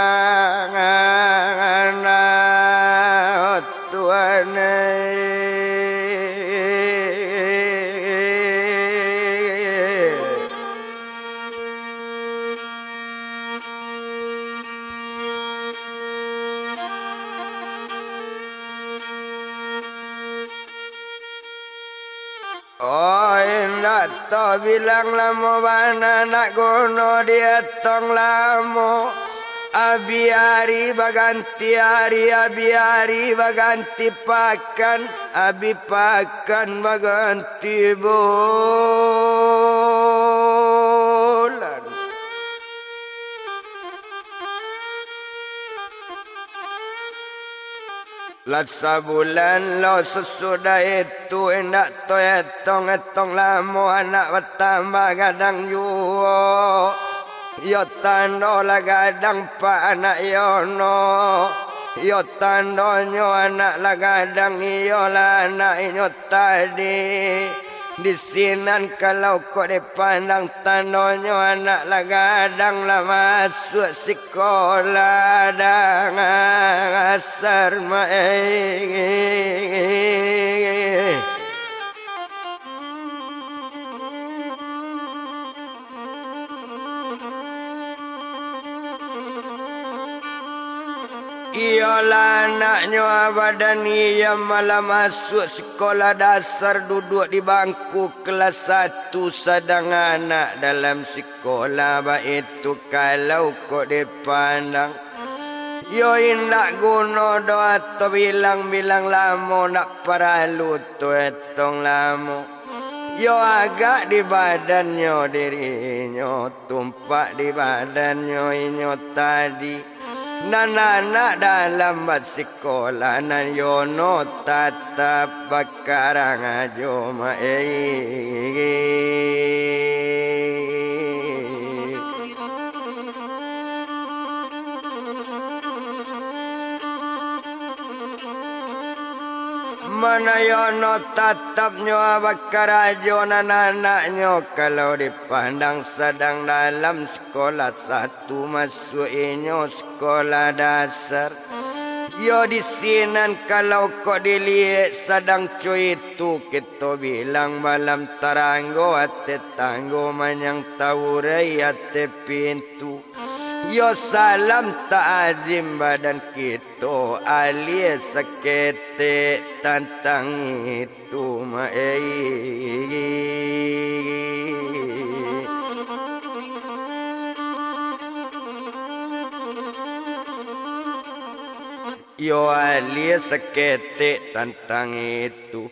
Tuhan, eh. Oh, indak tabilang lamo bana nak guno dietong lamo. Abih ari baganti ari, abih ari baganti pakan, abih pakan baganti bulan. Lah sabulan lo sasudah itu, indak taetong-etong lamo, anak batambah gadang juo. Iyo tando lah gadang pak anak Yono. Iyo tandonyo anak lah gadang, iyolah anak inyo tadi. Di sinan kalau kok dipandang, tandonyo anak lah gadang lah masuak sikolah dasar, ma-, eh. Iyolah anaknyo badan iyo malah masuak sikolah dasar, duduak di bangku kelas satu, sadang anak dalam sikolah baitu kalau kok dipandang. Yo indak guno doh atau bilang-bilang lamo, ndak paralu tu etong lamo. Yo agak di badannyo dirinyo, tumpak di badannyo inyo tadi. Nan anak dalam basikolah, nan Yono tatap bakarajo, ma-, eh. Mano Yono tatapnyo bakarajo, nan anaknyo kalau dipandang sadang dalam sikolah satu, masuak inyo sikolah dasar. Yo di sinan kalau kok diliek sadang co itu, kito bilang malam taranggo ateh tanggo, manyang taurai ateh pintu. Yo salam takzim badan kito, alie saketek tantang itu, ma-, eh. Yo alie saketek tantang itu.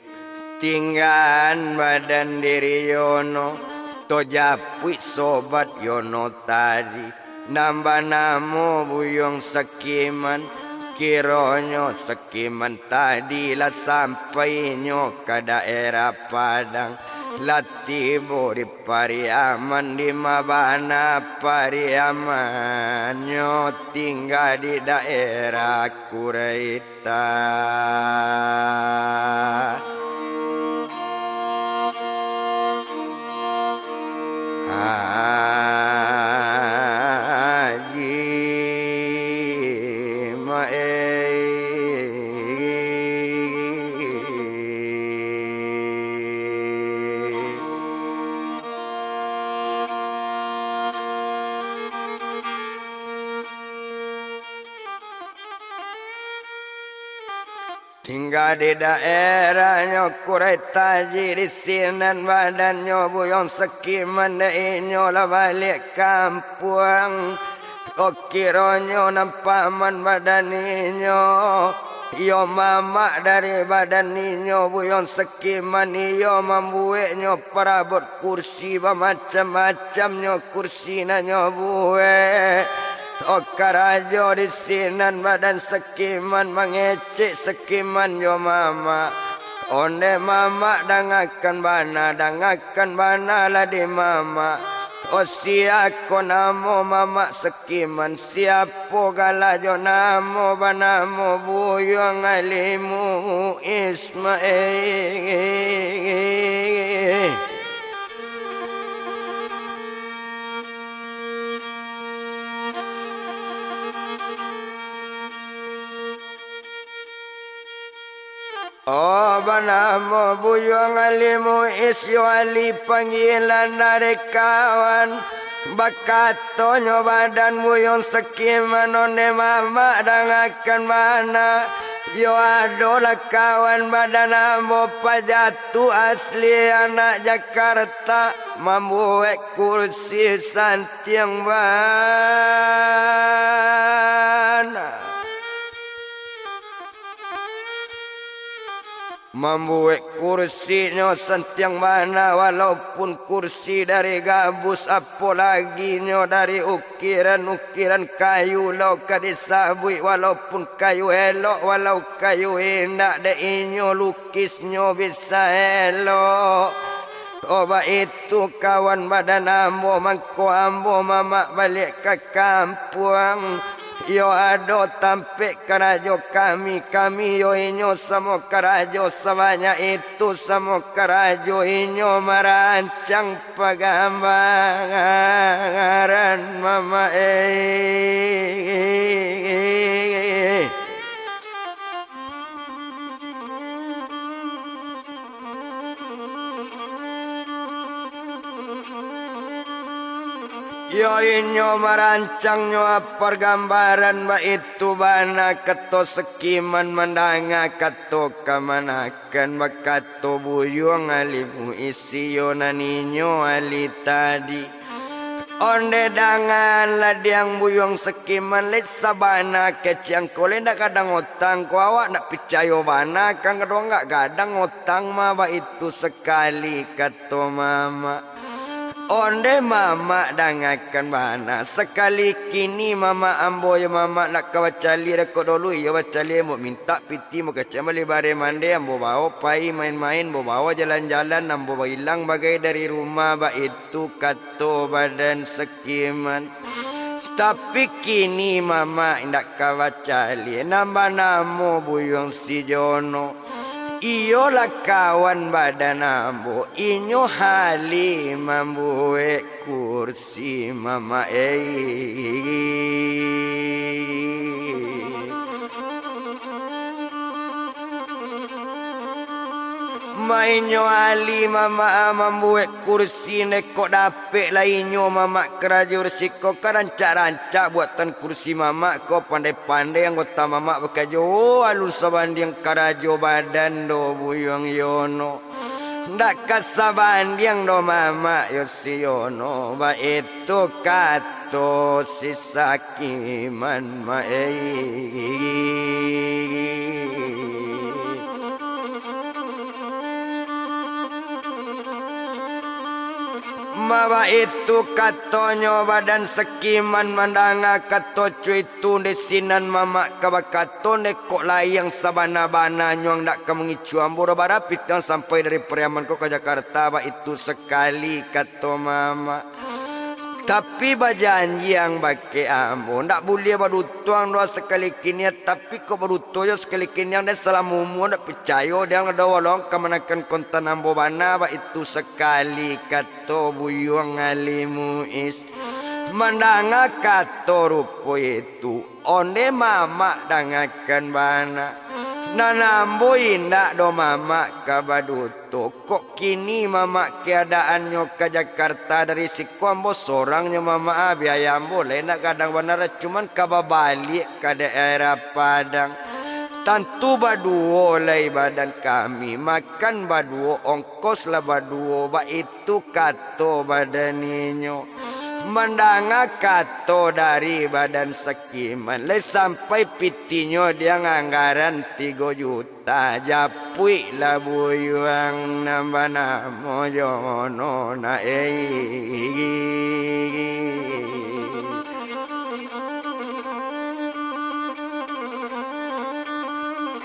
Tinggaan badan diri Yono, tojapuik sobat Yono tadi, nan banamo Buyuang Sakiman. Kironyo Sakiman tadi lah sampai inyo ka daerah Padang, lah tibo di Pariaman. Di ma bana Pariaman? Nyo tingga di daerah Kurai. Ta. Haji Maei. Hingga di daerahnyo Kurai Taji, di sinan badannyo Buyuang Sekiman, dek inyo lah baliak kampuang. Oh, kironyo nan paman badan inyo, iyo mamak dari badan inyo, Buyuang Sekiman, iyo mambueknyo parabot kursi, bamacam-macamnyo kursi nan nyo buek. Oh, karajo di sinan badan Sekiman, mangecek Sekiman jo mamak. Onde mamak, dangakan bana, dangakan bana lah di mamak. Oh, sia ko namo mamak Sekiman, siapo gala jo namo, banamo Buyuang Alimu Ismail. Oh, banamo Buyuang Ali Muiz, yo Ali panggilan dari kawan. Bakatonyo badan Buyuang Sekiman, onde mamak dangakan bana. Yo adolah kawan badan ambo Pajatu asli anak Jakarta, mambuek kursi santiang bana. Mambuek kursinyo santiang bana, walaupun kursi dari gabus, apolaginyo dari ukiran-ukiran kayu, lo ka disabuik, walaupun kayu elok, walau kayu indak, dek inyo lukisnyo bisa elok. Oh, baitu kawan badan ambo, mangko ambo mamak baliak ka kampuang. Yo ado tampek karajo kami, kami yo inyo samo karajo, sabanyak itu samo karajo inyo marancang pagambaran mamak eh. Yo inyo marancangnyo pargambaran, baitu bana kato Sekiman, mandanga kato kamanakan, bakato Buyuang Ali Muiz, iyo nan inyo Ali tadi. Onde dangan ladiang Buyuang Sekiman, lai sabana kecek angko lai ndak gadang otang ko, awak ndak picayo bana, kan gadang ndak gadang otang mah, baitu sakali kato mamak. Onde mamak dangakan bana, sakali kini mamak ambo yo mamak ndak ka bacaliak dek ko dulu, iyo bacaliak ambo mintak pitih, ambo kecek bali bareh mande, ambo bawo pai main-main, ambo bawo jalan-jalan, ambo bailang bagai dari rumah, baitu kato badan Sekiman. Tapi kini mamak indak ka bacaliak, nan banamo Buyuang Sijono. Iyolah kawan badan ambo, inyo ahli mambuek kursi mamak eh. Mainyo ahli mamak mambuek kursi, neko dapek lai inyo mamak karajo risiko, ka rancak-rancak buatan kursi mamak ko, pandai-pandai anggota mamak bakajo, oh, alun sabandiang karajo badan doh Buyuang Yono. Ndak ka sabandiang doh mamak yo si Yono, baitu kato si Sakiman mamak eh. Ma baitu katonyo badan Sakiman mandanga kato cuitu di sinan mamak ka bakato, neko layang sabana-bananyo, ang dak ka mangicu ambo doh, bara pitih ang sampai dari Pariaman ko ka Jakarta, baitu sakali kato mamak. Tapi bajanji ang bakeh ambo, ndak buliah baduto ang doh sakali kini, tapi kok baduto jo sakali kini ang, dek salam umua ndak picayo dek ang doh, walau ang ka manakan kontan ambo bana, baitu sakali kato Buyuang Ali Muiz. Mandanga kato rupo itu, onde mamak dangakan bana. Nan ambo indak doh mamak ka baduto. Kok kini mamak keadaannyo ka Jakarta, dari siko ambo sorang nyo mamak, ah, biaya ambo lai ndak gadang bana, cuman ka babaliak ka daerah Padang. Tantu baduo lai badan kami, makan baduo, ongkos lah baduo, baitu kato badan inyo. Mandanga kato dari badan Sakiman, lai sampai pitinyo diang anggaran tigo juta, japuiklah buyuang nan banamo Jono nak, ei.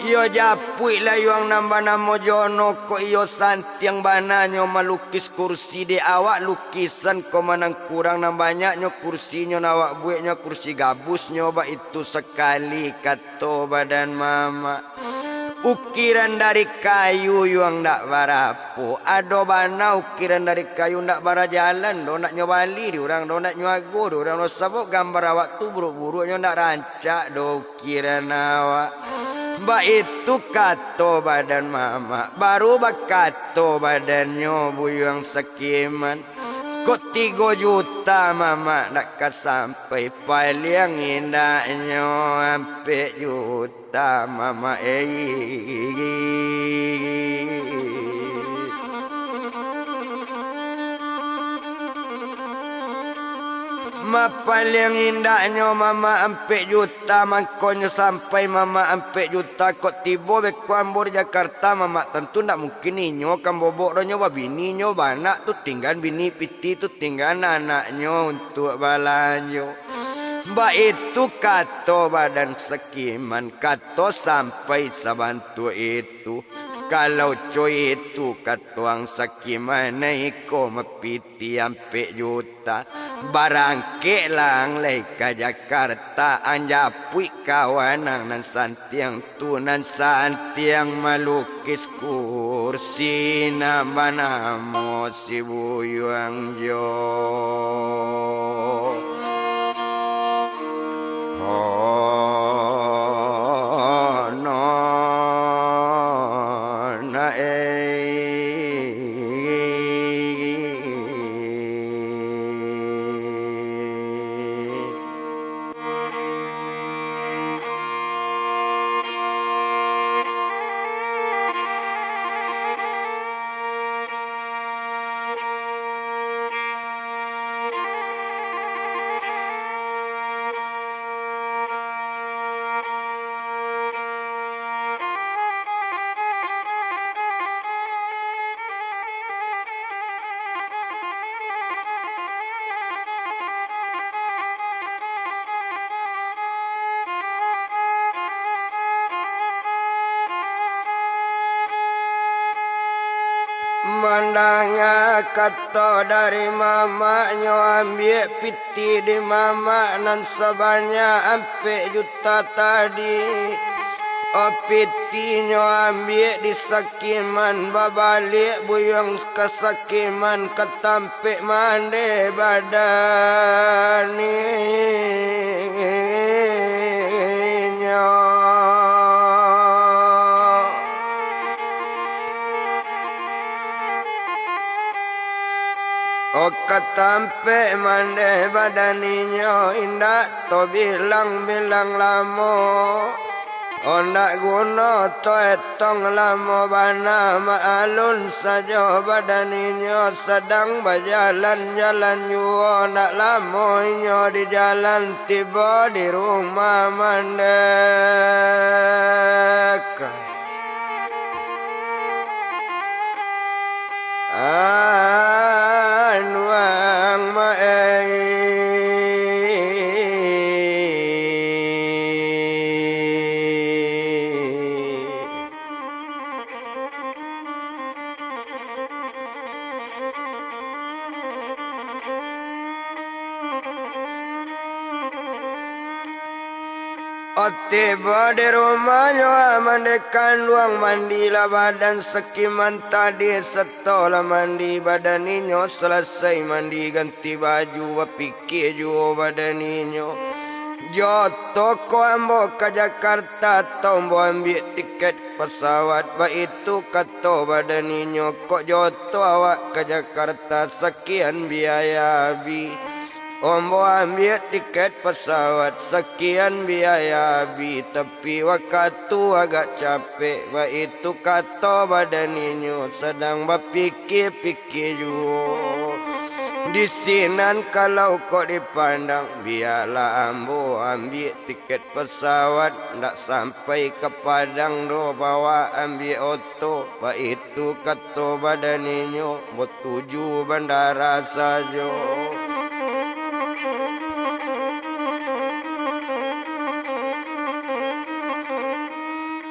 Iyo japuik layuang nan banamo Jono ko, iyo santiang bana nyo malukis kursi dek awak lukisan ko, manang kurang nan banyaknyo kursinyo nan awak bueknyo kursi gabusnyo, baitu sakali kato badan mamak. Ukiran dari kayu yuang ndak barapo, ado bana ukiran dari kayu ndak bara jalan doh, ndak nyo bali di urang doh, ndak nyo ago di urang doh, sabab gambar awak tu buruak-buruaknyo ndak rancak doh. Ukiran awak. Baitu kato badan mamak, baru bakato badannyo buyuang Sakiman, kok tigo juta mamak ndak ka sampai, paliang indaknyo ampek juta mamak, ei. Mapaliang indaknyo mamak ampek juta, mangkonyo sampai mamak ampek juta, kok tibo beko ambo di Jakarta mamak, tantu ndak mungkin inyo kan bobok doh, nyo babini, nyo baanak tu, tinggan bini piti tu, tinggan anaknyo untuak balanjo. Baitu kato badan Sakiman, kato sampai sabantuak itu. Kalau co itu kato ang Sakiman, iko mapiti ampek juta. Barangkeklah ang lai ka Jakarta, ang japuik kawan ang nan santiang tu, nan santiang malukis kursi nan banamo si buyuang jo. Oh, no, na, eh. Mandanga kato dari mamaknyo, ambiak piti di mamak nan sabanyak ampek juta tadi. Pitinyo ambiak di Sakiman, babaliak buyuang ka Sakiman, ka tampek mande badan inyo. Oh, ka tampek mande badan inyo, indak tabilang-bilang lamo. Oh, ndak guno taetong lamo bana, ma alun sajo badan inyo sadang bajalan-jalan juo. Ndak lamo inyo di jalan, tibo di rumah mandeka. Anuang maei. Tibo di rumahnyo, ah, mande kanduang, mandilah badan Sakiman tadi. Satolah mandi badan inyo, salasai mandi ganti baju, bapikia juo badan inyo. Jo oto ko ambo ka Jakarta, atau ambo ambiak tiket pasawat, baitu kato badan inyo, kok jo oto awak ka Jakarta, sakian biaya abih. Ambo ambiak tiket pasawat, sakian biaya abih, tapi wakatu agak capek, baitu kato badan inyo, sadang bapikia-pikia juo. Di sinan kalau kok dipandang, bialah ambo ambiak tiket pasawat, ndak sampai ka Padang doh, bawak ambiak oto, baitu kato badan inyo, batuju bandara sajo.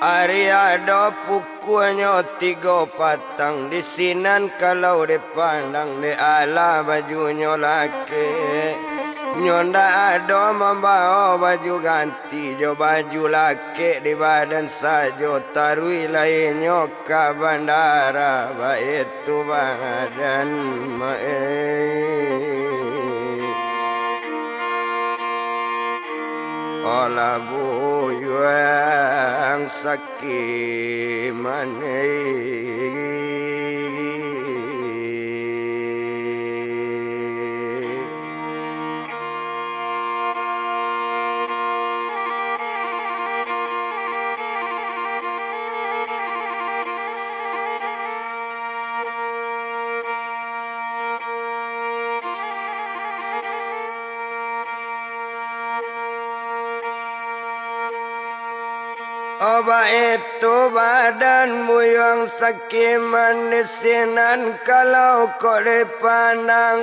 Ari ado pukuanyo tigo patang, di sinan kalau dipandang, dek alah bajunyo lakek. Nyo ndak ado mambawo baju ganti jo baju lakek di badan sajo, taruih lai nyo ka bandara, baitu badan maeh. Alah buyuang sakiman. Oba itu badan buyuang sakiman di sinan kalau kok dipandang,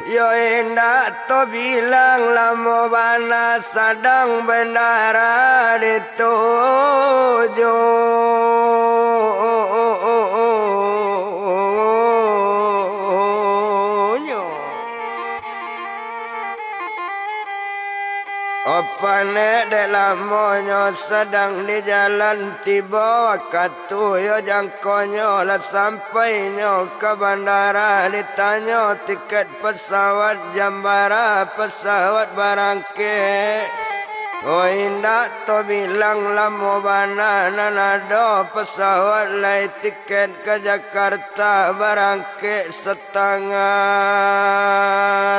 yo indak tabilang lamo bana sadang bandara ditujunyo. Apo nek dek lamonyo sadang di jalan, tibo wakatu yo jangkonyo lah sampai nyo ka bandara, ditanyo tiket pasawat, jam bara pasawat barangkek. Oh, indak tabilang lamo bana nan ado pasawat lai tiket ka Jakarta barangkek satangah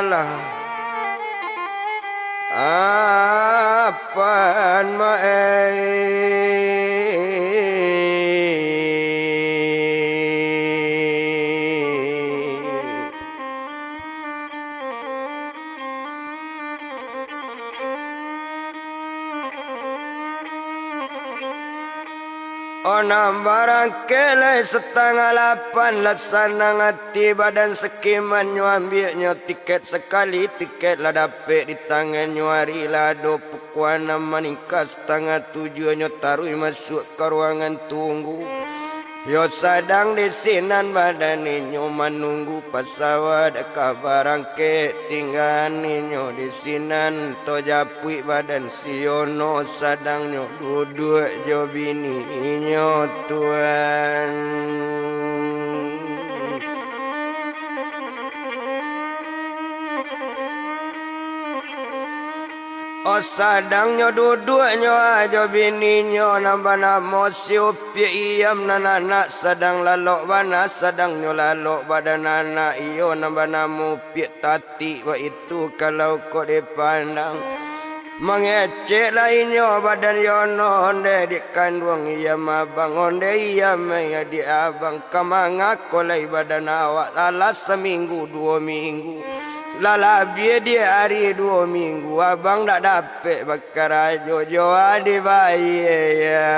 lah. Apan maeh. Onam barangkek lai satangah lapan, lah sanang ati badan sakiman nyo ambiaknyo tiket sakali, tiket lah dapek di tangannyo, ari lah ado pukua anam maningka satangah tujuah nyo taruih masuak ka ruangan tunggu. Yo sadang di sinan badan inyo manunggu pasawat ka barangkek, tinggaan inyo di sinan, tajapuik badan si Yono sadang nyo duduak jo bini inyo tuan. Oh, sadang nyo duduak nyo jo bini nyo nan banamo si Upiak Iyam, nan anak sadang lalok bana, sadang nyo lalok badan anak iyo nan banamo Upiak Tatik, baitu kalau kok dipandang. Mangecek lai nyo badan Yono, ondeh adik kanduang Iyam abang, ondeh Iyam ai adik abang, ka mangako lai badan awak, alah saminggu duo minggu. Lah labiah di ari duo minggu, abang dak dapek bakarajo jo adik bayia.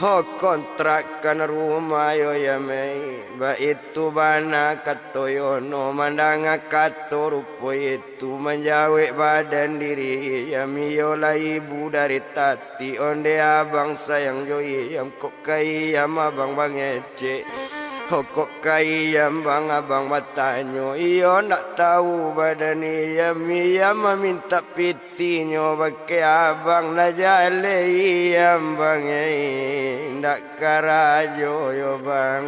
Ho, kontrakan rumah yo Yam ai, baitu bana kato Yono, mandanga kato rupo itu manjawek badan diri Yam, iyo lah ibu dari Tatik, ondeh abang sayang jo Yam, kok ka Yam abang mangecek. Kok ka Yam bang abang batanyo, iyo ndak tahu badan Yam, Yam mamintak pitinyo bakeh abang, lah jaleh Yam bang ai, ndak karajo yo bang.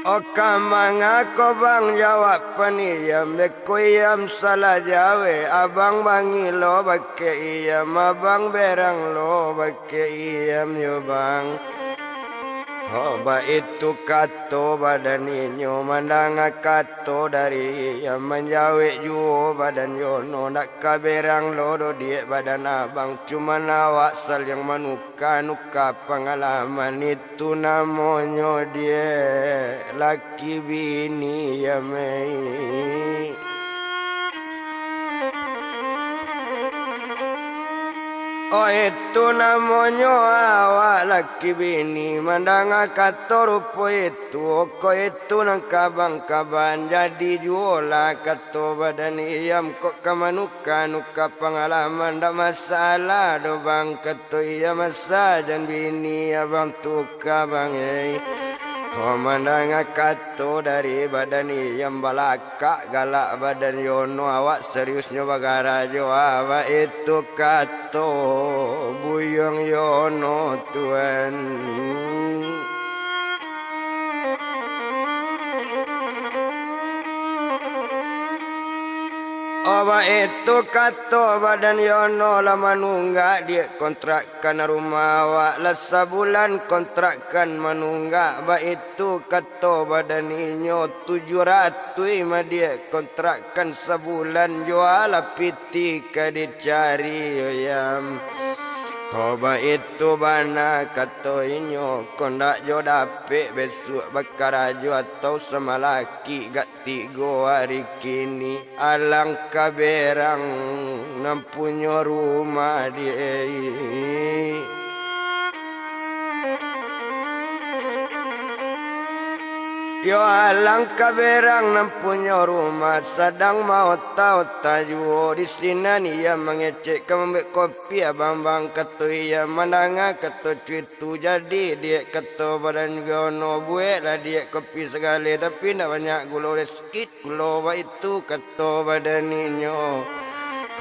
Oh, ka mangako bang, jawab pan Iyam, beko Iyam salah jawek, abang bangih lo bakeh Iyam, abang berang lo bakeh Iyam yo bang. Ho, baitu kato badan inyo, mandanga kato dari Iyam, manjawek juo badan Yono, ndak ka berang lo do diak badan abang, cuman awak saliang manuka-nuka pangalaman, itu namonyo diak laki bini, Yam ai. Oh, itu namonyo awak laki bini, mandanga kato rupo itu, ko itu nan kabang-kabang, jadi juolah kato badan Iyam, kok ka manuka-nuka pangalaman, ndak masalah doh bang, kato Iyam, asa jan bini abang tuka bang, eh. Oh, mandanga kato dari badan Iyam, balak kak galak badan Yono, awak seriusnyo bagarajo, awak itu kato Buyuang Yono, Tuan. Awak itu kato badan Yono, lah manunggak diak kontrak kan rumah awak, lah sabulan kontrak kan manunggak, baitu kato badan inyo, tujuah ratuih mah diak kontrak kan sabulan, juolah piti ka dicari, yo Yam. Oh, baitu bana kato inyo, kok ndak jo dapek besuak bakarajo atau samalaki gak tigo ari kini. Alangkah berang nan punyo rumah di. Yo, alangkah berang nan punyo rumah, sadang maota-ota juo. Di sinan Iyam mangecek ka mambuek kopi, abang-abang, kato Iyam, mandanga kato cuitu, jadi diak kato badan Yono, bueklah diak kopi sagale, tapi ndak banyak gulo, sikit gulo, baitu kato badan inyo.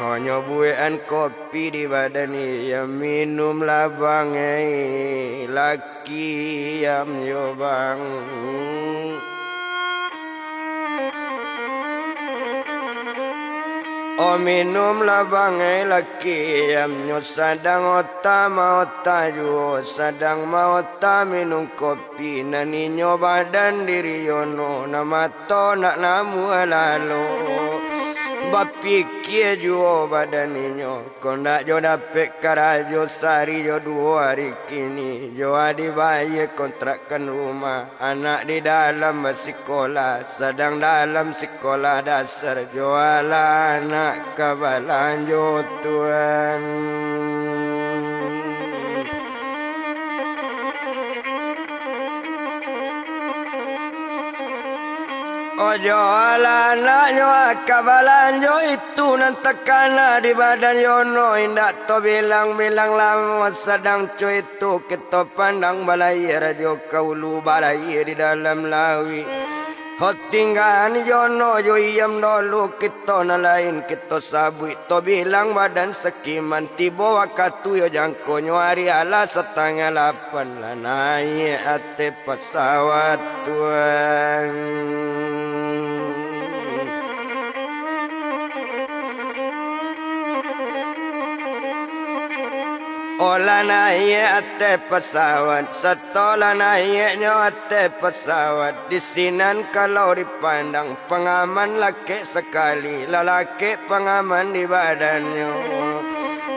Hanyo buekan kopi di badan Iyam, minumlah bang, eh, laki Iyam yo bang. Oh, minumlah bang, eh, laki Iyam nyo, sadang ota maota juo, sadang maota minum kopi. Pi nan inyo badan diri Yono, nan mato ndak namuah lalo. Bapikia juo badan inyo, kok ndak jo dapek karajo sahari jo duo ari kini, jo a dibayia kontrakan rumah, anak di dalam basikolah, sadang dalam sikolah dasar, jo alah anak ka balanjo, Tuan. Ojo alah anaknyo ka balanjo, itu nan takana di badan Yono, indak tabilang-bilang lamo sadang co itu, kito pandang balayia jo ka ulu, balayia di dalam lauik. Ho, tinggaan Yono jo Iyam dulu, kito nan lain kito sabuik. Tabilang badan sakiman, tibo wakatu yo jangkonyo, ari alah satangah lapan lah naiak ateh pasawat, Tuan. Oh, lah naiak ateh pasawat, sato lah naiaknyo ateh pasawat, di sinan kalau dipandang, pangaman lakek sakali, lah lakek pangaman di badannyo.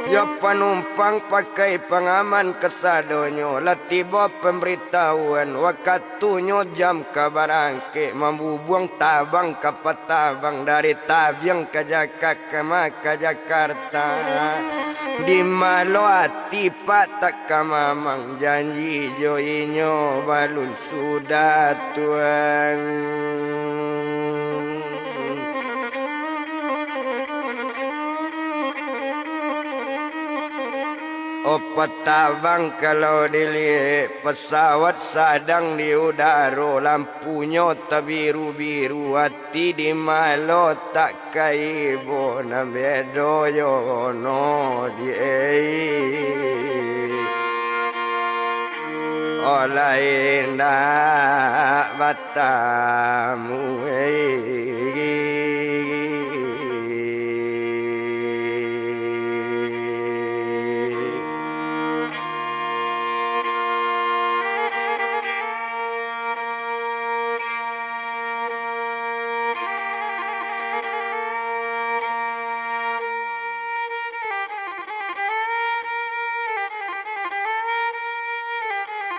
Yo panumpang pakai pangaman kasadonyo, lah tibo pambaritahuan, wakatunyo jam ka barangkek, mambubuang tabang ka patabang, dari Tabiang ka Jaka-, ka ma-, ka Jakarta. Di malo ati Pak tak ka mamang, janji jo inyo balun sudah, Tuan. Oh, patabang kalau diliek, pasawat sadang di udaro, lampunyo tabiru-biru, ati di malo tak ka ibo, nan bedo Yono di ei. Olai indak batamu ei.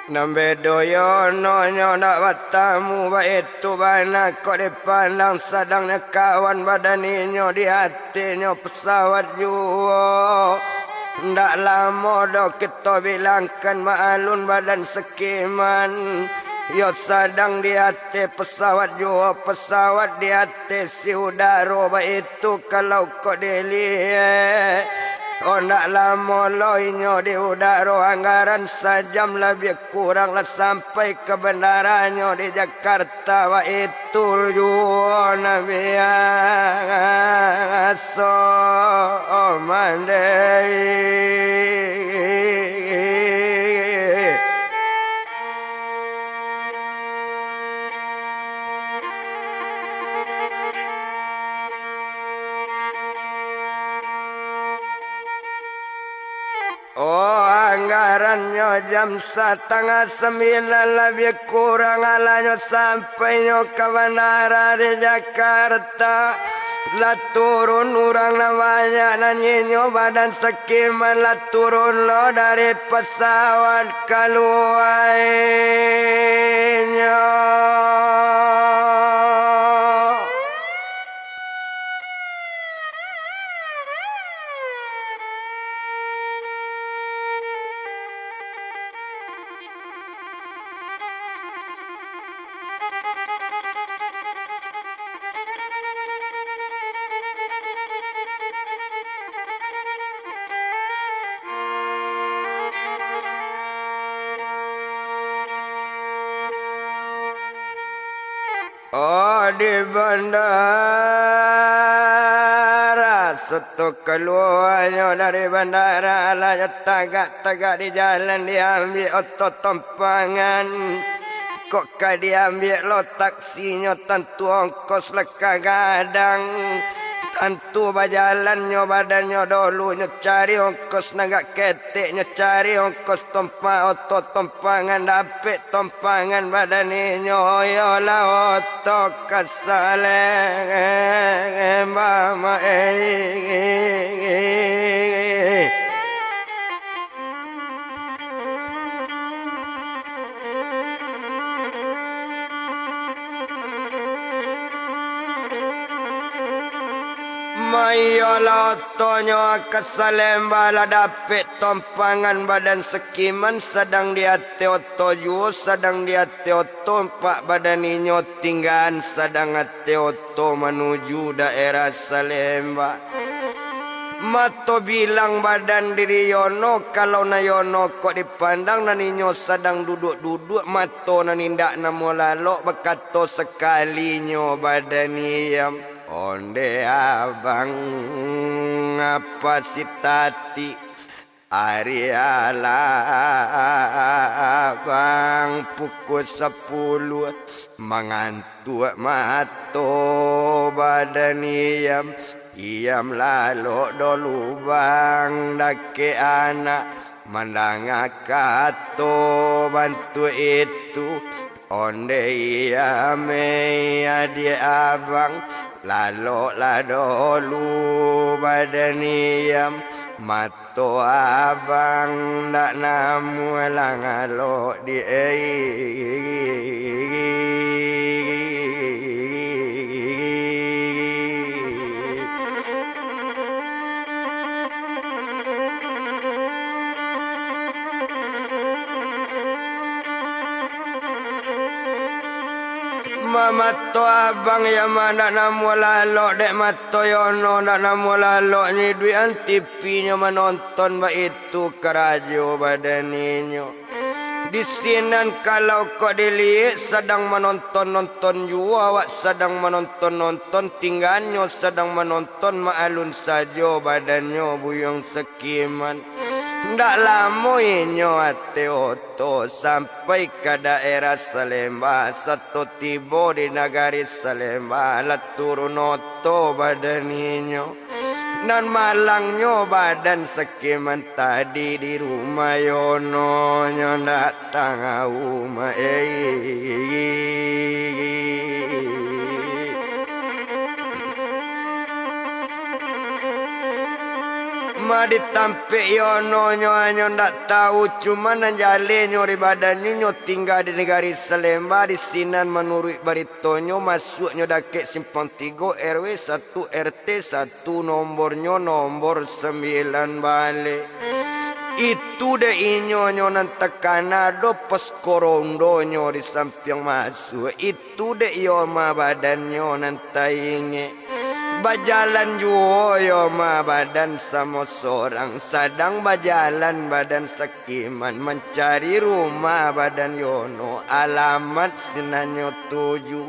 Nan bedo Yono nyo ndak batamu, baitu bana kok dipandang, sadangnyo kawan badan inyo, di atinyo pesawat juo. Ndak lamo doh kito bilangkan, maklun badan Sekiman, yo sadang di ateh pesawat juo, pesawat di ateh si udaro, baitu kalau kok diliek. Oh, ndak lamo lo inyo di udaro, anggaran sajam labiah kurang lah sampai ka bandarannyo di Jakarta, baitu juo nan biaso mandeh. Oh, anggarannyo jam satangah sambilan labiah kurang, alah nyo sampainyo ka bandara di Jakarta. Lah turun urang nan banyak, nan inyo badan Sekiman lah turun lo dari pesawat, kalua inyo. Oh, di bandara, sato kaluanyo dari bandara, alah nyo tagak-tagak di jalan, diambiak oto tompangan. Kok ka diambiak lo taksinyo, tantu ongkos lah ka gadang. Tantu bajalannyo badannyo dolu, nyo cari ongkos nan agak ketek, nyo cari ongkos tompa-, oto tompangan, dapek tompangan badan inyo, iyolah oto ka Salemba, ma-, eh. Maiyolah otonyo ka Salemba, lah dapek tompangan badan Sekiman, sadang di ateh oto juo, sadang di ateh oto, pak badan inyo tinggaan, sadang ateh oto manuju daerah Salemba. Mato bilang badan diri Yono, kalau nan Yono kok dipandang, nan inyo sadang duduak-duduak, mato nan indak namuah lalok, bakato sakalinyo badan iyam, "Onde abang, apa si tati?" Ari alah bang pukul sapuluah, mangantuak mato badan iyam. Iyam lalok dolu bang, dakek anak, mandanga kato bantuak itu. Onde iyam, eh, adiak abang, laloklah dolu badan iyam. Mat- To abang ndak namuah lah ngalok di, eh. Mamato abang ya ma ndak namuah lalok dek mat- To Yono ndak namuah lalok nyo iduik an, tipinyo manonton baitu karajo badan inyo. Di sinan kalau kok diliek sadang manonton-nonton juo, awak sadang manonton-nonton, tingganyo sadang manonton, maalun sajo badannyo Buyuang Sekiman. Ndak lamo inyo ateh oto sampai ka daerah Salemba, sato tibo di nagari Salemba, lah turun oto badan inyo. Nan malangnyo badan Sekiman tadi di rumah Yono, nyo ndak tangah umah, eh. Ma di tampek Yononyo anyo ndak tahu, cuma nan jalenyo di badannyo, nyo tingga di nagari Salemba. Di sinan manuruik baritonyo, masuaknyo dakek Simpang Tigo, R W satu, R T satu, nombornyo nombor sambilan baleh. Itu dek inyo nyo nan takana do pos korondonyo di sampiang masuak. Itu dek iyo ma badannyo nan taingek. Bajalan juo iyo ma badan samo sorang, sadang bajalan badan Sakiman, mancari rumah badan Yono, alamat sinannyo tuju.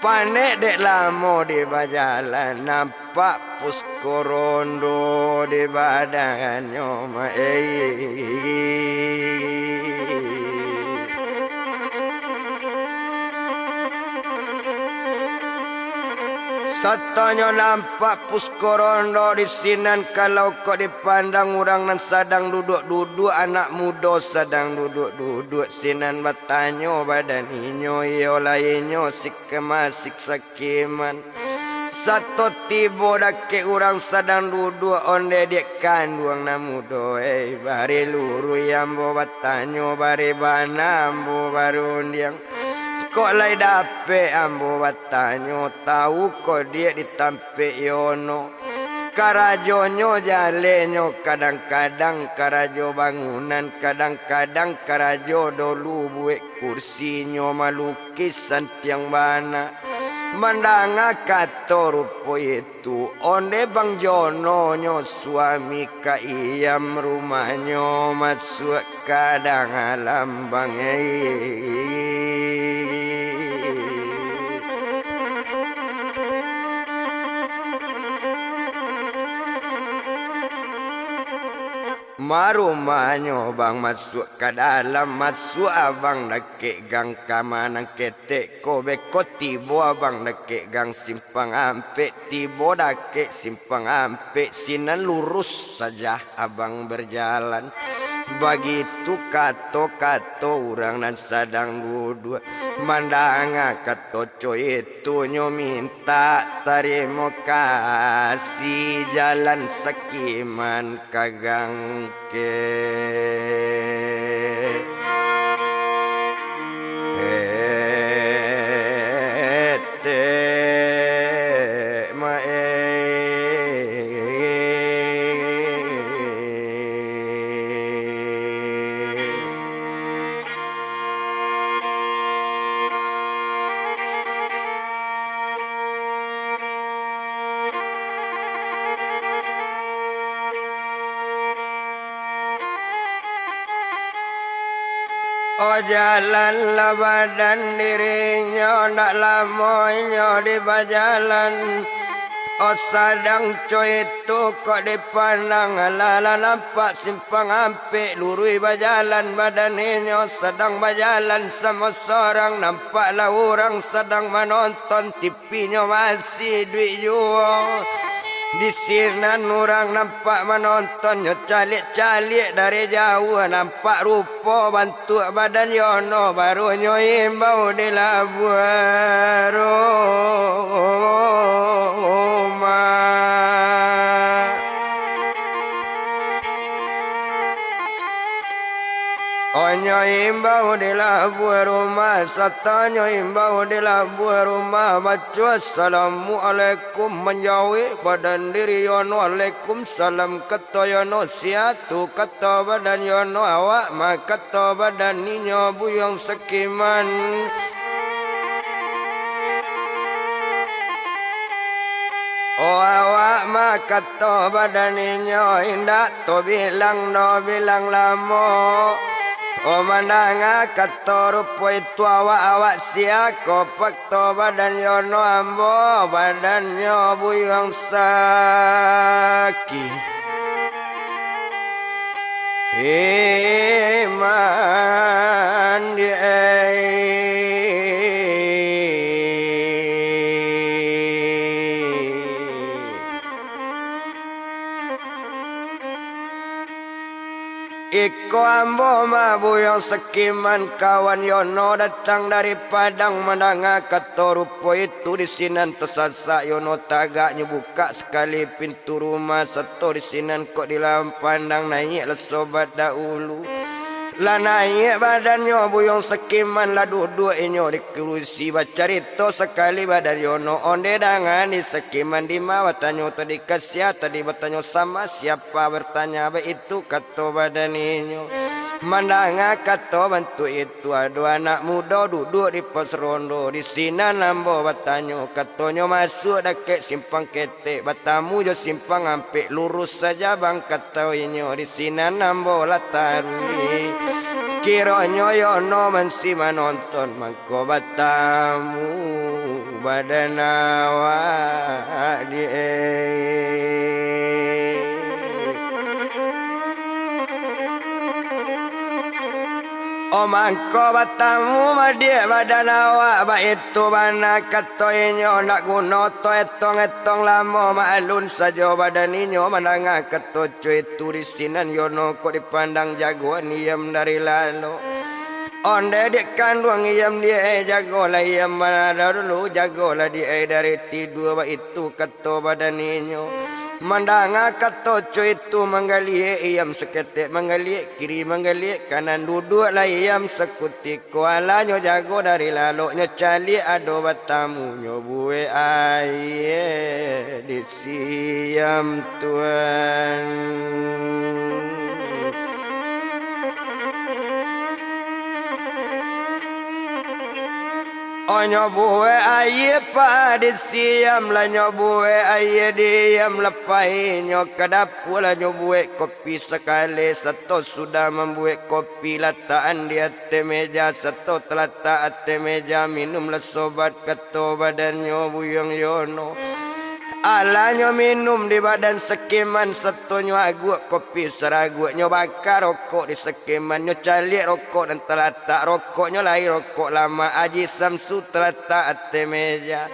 Panek dek lamo di bajalan, nampak pos korondo di badannyo ma-, eh. Satonyo nampak pos korondo di sinan, kalau kok dipandang urang nan sadang duduak-duduak, anak mudo sadang duduak-duduak, sinan batanyo badan inyo, iyo lai inyo si kamasik Sakiman. Sato tibo dakek urang sadang duduak, onde diak kanduang nan mudo, eh, bari luruih ambo batanyo, bari bana ambo barundiang. Kok lai dapek ambo batanyo, tahu ko diak di tampek Yono. Karajonyo jalenyo kadang-kadang karajo bangunan, kadang-kadang karajo dolu buek kursinyo malukis santiang bana. Mandanga kato rupo itu, onde Bang Jono nyo suami Kak Iyam rumahnyo masuak ka dalam bang. Ma rumahnyo Bang masuak ka dalam, masuak abang dakek gang kama nan ketek ko, beko tibo abang dakek gang simpang ampek, tibo dakek simpang ampek, sinan lurus saja abang berjalan. Bagitu kato-kato urang nan sadang duduak, mandanga kato co itu nyo mintak tarimo kasih, jalan Sakiman ka gang ke. Etek mae. O jalan lah badan dirinyo, ndak lamo inyo di bajalan. O sadang co itu kok dipandang, alah, lah nampak simpang ampek, luruih bajalan badan inyo, sadang bajalan samo sorang, nampaklah urang sadang manonton, tipinyo masih iduik juo. Di sinan urang nampak manontonnyo, caliak-caliak dari jauah, nampak rupo bantuak badan Yono, baru nyo imbau di labuah rumah. Onyo imbau di labuah rumah, satonyo imbau di labuah rumah, baco assalamualaikum manjawek badan diri Yono, alaikumsalam kato Yono, sia tu kato badan Yono, awak ma kato badan inyo Buyuang Sakiman. O awak ma kato badan inyo, indak tabilang doh bilang lamo. O mandanga kato rupo itu awak, awak sia ko, kato badan Yono, ambo badannyo Buyuang Saki. Iman di ai. Iko ambo mah Buyuang Sekiman, kawan Yono datang dari Padang, mandanga kato rupo itu di sinan tasasak Yono, tagaknyo bukak sakali pintu rumah, sato di sinan kok dilampandang naiak lah sobat dahulu. Lah naiak badannyo Buyuang Sekiman, lah duduak inyo di kurusi, bacarito sakali badan Yono, onde dangan di Sekiman, dima batanyo tadi, ka sia tadi batanyo, sama siapa bertanya, baitu kato badan inyo. Mandanga kato bantuak itu, ado anak mudo duduak di pos rondo, di sinan ambo batanyo, katonyo masuak dakek simpang ketek, batamu jo simpang ampek, lurus saja bang, kato inyo, di sinan ambo lah taruih. Kironyo Yono mansi manonton, mangko batamu badan awak, Diak. Oh, mangko batamu, Diak, badan awak, baitu bana kato inyo, ndak guno to etong-etong lamo, maklun sajo badan inyo mandanga kato co itu. Di sinan Yono kok dipandang jagoan iyam dari lalok. Onde dek kanduang iyam, Diak, jagolah iyam bana dulu, jagolah, Diak, dari tidua, baitu kato badan inyo. Mandanga kato co itu, manggaliak iyam saketek, manggaliak kiri, manggaliak kanan, duduaklah iyam sakutiko, alanyo jago dari lalok, nyo caliak ado batamu, nyo buek aia di siam, Tuan. Oh, nyo buek aia, Pak, di siam, lah nyo buek aia di iyam, lah pai nyo ka dapua, lah nyo buek kopi sakali, sato sudah mambuek kopi, latakan di ateh meja, sato talatak ateh meja, minumlah sobat, kato badannyo Buyuang Yono. Alanyo minum di badan Sekiman, sato nyo aguak kopi saraguak, nyo baka rokok di Sekiman, nyo caliak rokok nan talatak, rokoknyo lai rokok lamak, Aji Samsu talatak ateh meja.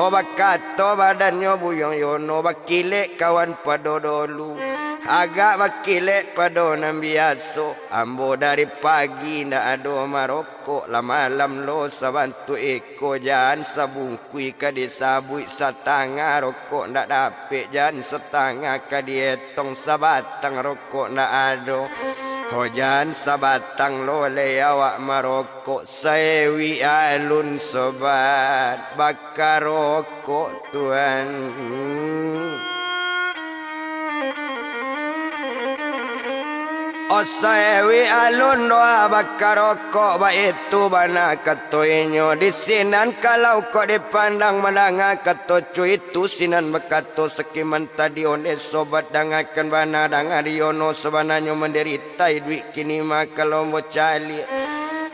Ho, bakato badannyo Buyuang Yono, bakilek kawan pado dolu, agak bakilek pado nan biaso, ambo dari pagi ndak ado marokok, lah malam lo sabantuak iko, jan sabungkuih ka disabuik, satangah rokok ndak dapek, jan satangah ka dietong, sabatang rokok ndak ado. Ho, jan sabatang lo lai awak marokok, saewik alun sobat, baka rokok, Tuan. Oh, saewik alun doh baka rokok, baitu bana kato inyo. Di sinan kalau kok dipandang mandanga kato co itu, sinan bakato Sekiman tadi, onde sobat, dangakan bana, danga di Yono, sabananyo mandarita iduik kini mah, kalau ambo caliak.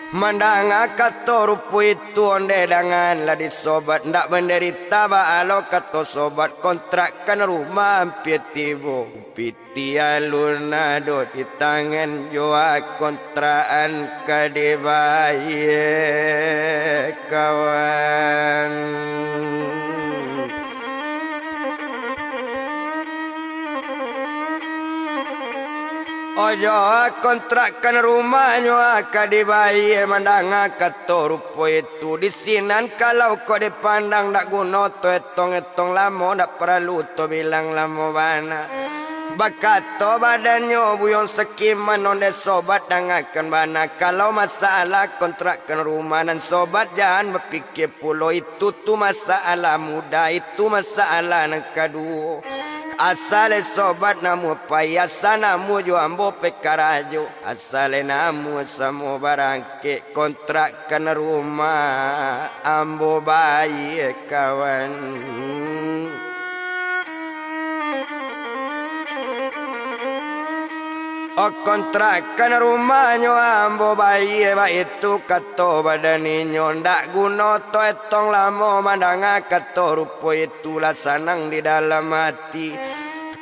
Mandanga kato rupo itu, onde danganlah di sobat, ndak mandarita baa lo kato sobat, kontrakan rumah ampia tibo. Piti alun ado di tangan, jo kontrakan ka dibayia, kawan. Ojo, kontrakan rumahnyo ka dibayia, mandanga kato rupo itu. Di sinan kalau kok dipandang, ndak guno to etong-etong lamo, ndak paralu to bilang lamo bana. Bakato badannyo Buyuang Sekiman, onde sobat, dangakan bana, kalau masalah kontrakan rumah nan sobat jan bapikia pulo, itu tu masalah mudah, itu masalah nan kaduo. Asa lai sobat namuah pai, asa namuah jo ambo pai karajo, asa lai namuah samo barangkek, kontrakan rumah ambo bayia, kawan. Oh, kontrakan rumahnyo ambo bayia, baitu kato badan inyo, ndak guno to etong lamo, mandanga kato rupo itu lah sanang di dalam ati.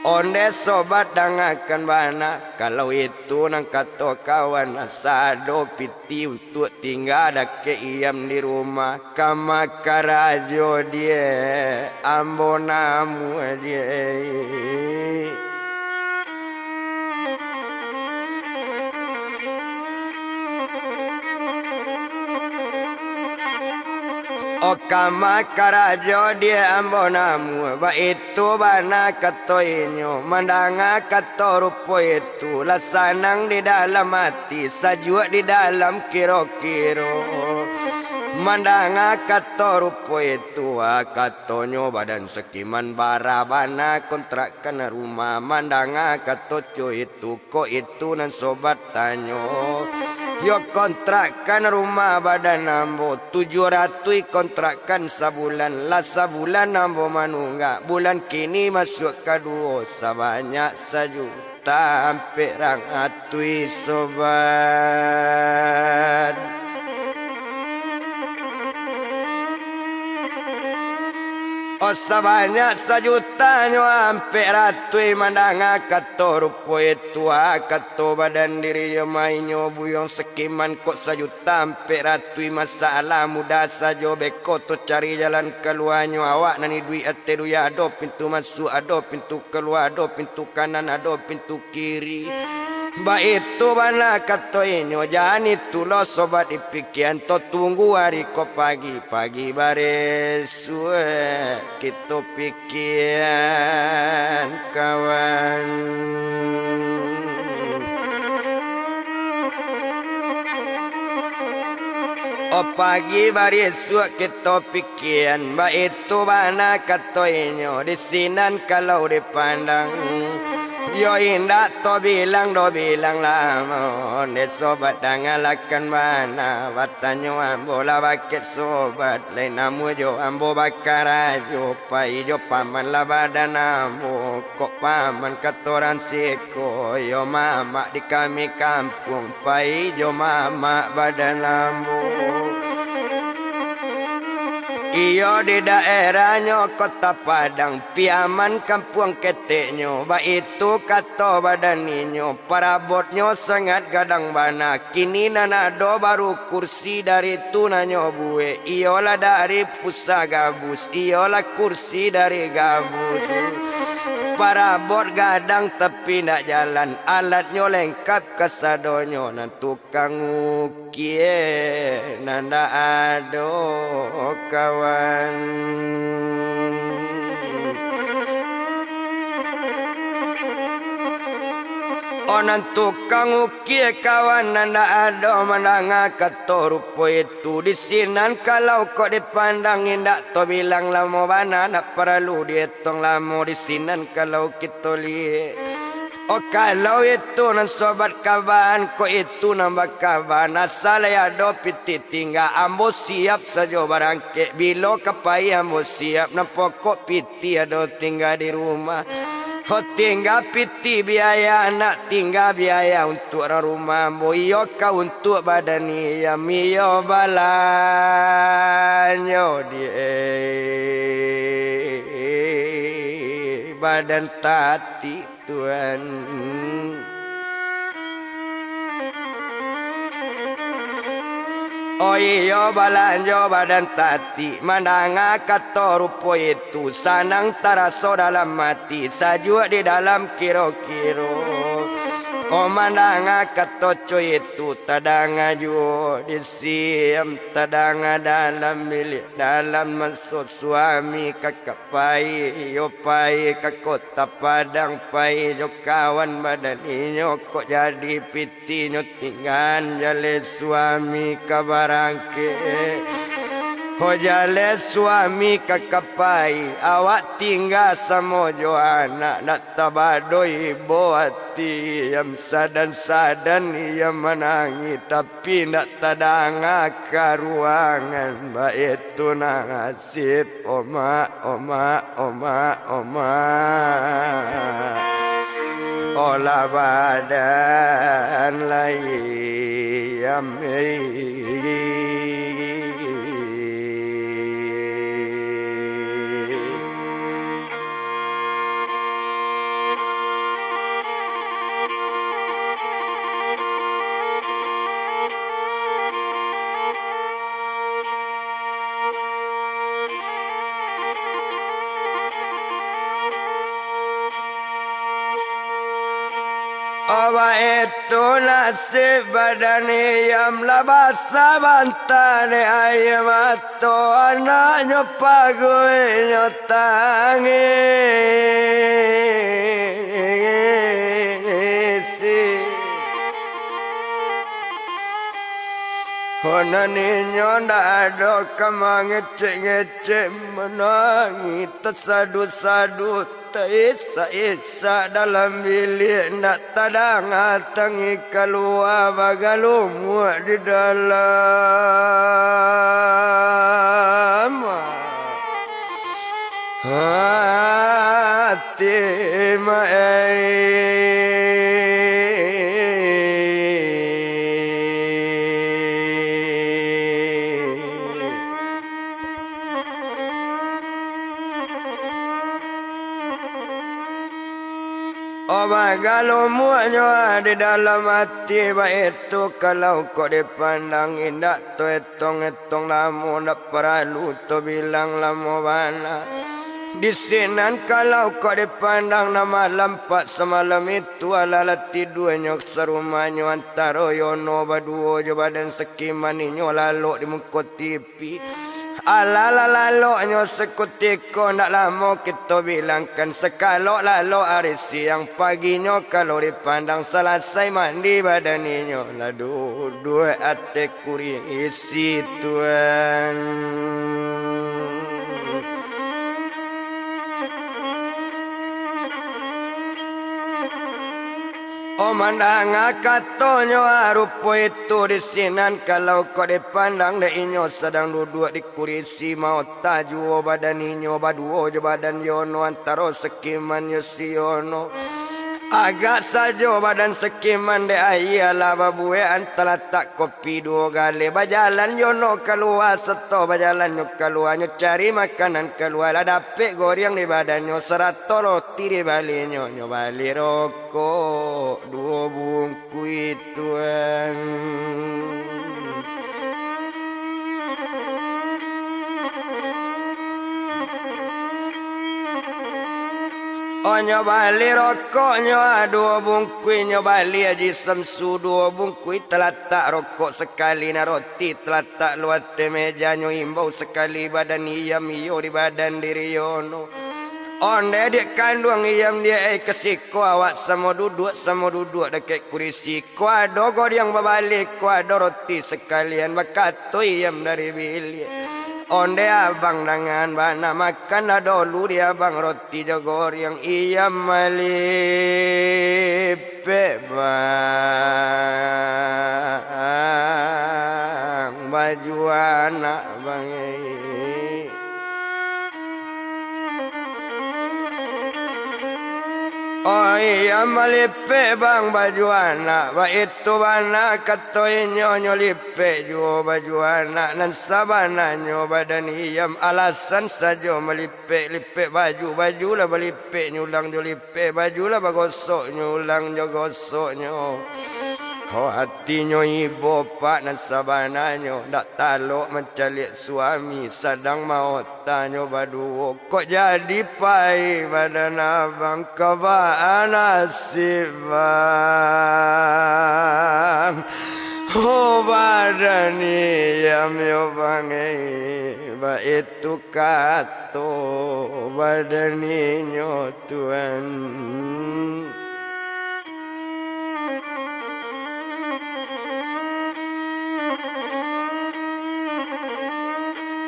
Onde sobat, dangakan bana, kalau itu nan kato kawan, asa ado piti untuak tingga dakek iyam di rumah, ka makarajo diak, ambo namuah diak. O kama karajo di ambo namuah, baitu bana kato inyo, mandanga kato rupo itu, lah sanang di dalam ati, sajuak di dalam kiro-kiro. Mandanga kato rupo itu, ah, katonyo badan sakiman bara bana kontrakan rumah, mandanga kato co itu, kok itu nan sobat tanyo. Yo kontrakan rumah badan ambo, tujuah ratuih kontrakan sabulan, lah sabulan ambo manunggak, bulan kini masuak kaduo, sabanyak sajuta ampek ratuih sobat. O sabanyak sajutanyo ampek ratuih mandanga kato rupo itu, ah, kato badan diri yo mainyo buyuang sakiman kok sajuta ampek ratuih masalah mudah sajo beko tu cari jalan kaluanyo awak nan iduik ateh dunia ado pintu masuak ado pintu kalua ado pintu kanan ado pintu kiri. Baitu bana kato inyo, jan itu lo sobat dipikian to, tunggu ari ko pagi, pagi baresuak kito pikian kawan. O pagi baresuak kito pikian, baitu bana kato inyo, di sinan kalau dipandang. Yo indak to bilang do bilang lamo, dek sobat dangalakan bana, batanyo ambo lah bakeh sobat, lai namuah jo ambo bakarajo, pai jo paman lah badan ambo, kok paman kato urang siko, yo mamak di kami kampuang. Pai jo mamak badan ambo. Iyo di daerahnyo Kota Padang, Piaman kampuang keteknyo, baitu kato badan inyo, parabotnyo sangat gadang bana, kini nan ado baru kursi dari tu nan nyo buek, iyolah dari pusah gabus, iyolah kursi dari gabus. Parabot gadang tapi ndak jalan, alatnyo lengkap kasadonyo, nan tukang ukia nan ndak ado kawan. Oh, nan tukang ukia kawan nan ndak ado mandanga kato rupo itu. Di sinan kalau kok dipandang indak tabilang lamo bana, ndak paralu dietong lamo di sinan kalau kito liek. Oh, kalau itu nan sobat kaban, kok itu nan bakaban, asa lai ado pitih tingga, ambo siap sajo barangkek, bilo ka pai ambo siap, nan pokok pitih ado tingga di rumah. Oh, tingga pitih biaya anak, tingga biaya untuak urang rumah ambo, iyo ka untuak badan iyam, iyo balanjo di badan tati. Tuan. Oh iyo, balanjo badan tati, mandanga kato rupo itu, sanang taraso dalam ati, sajuak di dalam kiro-kiro. Oh, mandanga kato co itu, tadanga juo di siam, tadanga dalam biliak, dalam maso suami kakak. Pai, iyo pai ka Kota Padang, pai jo kawan badan inyo, kok jadi pitih nyo tinggaan jaleh suami ka barangkek. Ho jaleh suami ka ka pai, awak tingga samo jo anak, ndak tabado ibo ati, yam sadan-sadan yam manangih, tapi ndak tadanga ka ruangan, baitu nasib. Omak, omak, omak, omak. Olah badan lai amai. Oba itu nasib badan Iyam lah basabanta dek aia mato, anaknyo paguiknyo tangisi. Konan inyo ndak ado ka mangecek-ngecek, manangih tasadu-sadu, taisak-isak dalam biliak, ndak tadanga tangih kalua, bagalumuak di dalam ati, mak ai. Oh, bagalumuaknyo di dalam ati, baitu kalau kok dipandang, indak taetong-etong lamo, ndak paralu tabilang lamo bana. Di sinan kalau kok dipandang, nan malam pak samalam itu, alah lah tiduanyo sarumahnyo antaro Yono baduo jo badan Sakiman, inyo lalok di muko ti- Alah lah laloknyo sakutiko, ndak lamo kito bilangkan, sakalok lalok ari siang, paginyo kalau dipandang salasai mandi badan inyo, lah duduak ateh kurisi, Tuan. Oh, mandanga katonyo, ah, rupo itu di sinan, kalau kok dipandang dek inyo sadang duduak di kurisi, maota juo badan inyo baduo jo badan Yono antaro Sakiman jo si Yono. Agak sajo badan Sakiman dek aia lah babuekan, talatak kopi duo galeh, bajalan Yono kalua, sato bajalan nyo kalua, nyo cari makanan kalua, lah dapek goreng di badannyo, sarato roti dibalinyo, nyo bali rokok duo bungkuih, Tuan. Oh, nyo bali rokoknyo, ah, duo bungkuih, nyo bali Aji Samsu duo bungkuih, talatak rokok sakali, nan roti talatak lo ateh meja, nyo imbau sakali badan Iyam, iyo di badan diri Yono. Onde diak kanduang Iyam, diak ai, ka siko awak samo duduak, samo duduak dakek kurisi. Ko ado goreng babaleh, ko ado roti sakalian, bakato Iyam dari biliak. Onde abang dangan bana, makan lah dolu di abang roti jo goreng, Iyam malipek bang, baju anak bang. Oh, Iyam malipek bang baju anak, baitu bana kato inyo, nyo lipek juo baju anak, nan sabananyo badan Iyam alasan sajo malipek, lipek baju, baju lah balipek nyulang jo lipek, baju lah bagosok nyulang jo gosoknyo. Ho, atinyo ibo pak, nan sabananyo ndak talok mancaliak suami sadang maot tanyo baduo, kok jadi pai badan abang, ka baa nasib bang? Oh, badan Iyam yo bang, eh, baitu kato badan inyo, Tuan.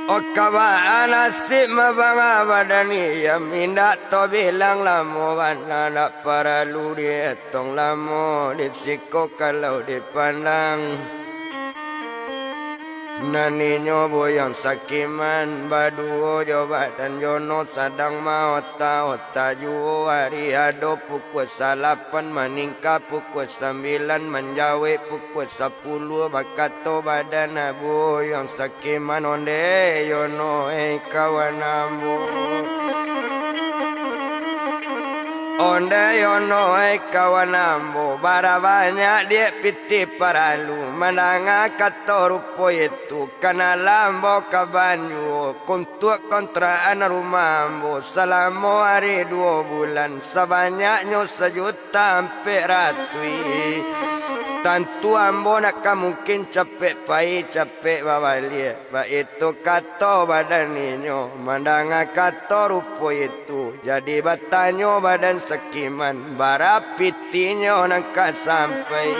Oh, ka baa nasib mah bang, badan Iyam, indak tabilang lamo bana, ndak paralu dietong lamo, di siko kalau dipandang. Nan inyo buyuang Sakiman baduo jo badan Yono sadang maota-ota juo, ari ado pukua salapan, maningka pukua sambilan, manjawek pukua sapuluah, bakato badan buyuang Sakiman, onde Yono, eh, kawan ambo. Ondeh Yono, eh, kawan ambo, bara banyak diak pitih paralu, mandanga kato rupo itu, kanalah ambo kaban juo, untuak kontrakan rumah ambo, salamo ari duo bulan, sabanyaknyo sajuta ampek ratuih. Tantu ambo nak ka mungkin capek pai, capek babaliak. Baitu kato badan inyo, mandanga kato rupo itu, jadi batanyo badan Sakiman, bara pitihnyo nan ka sampai.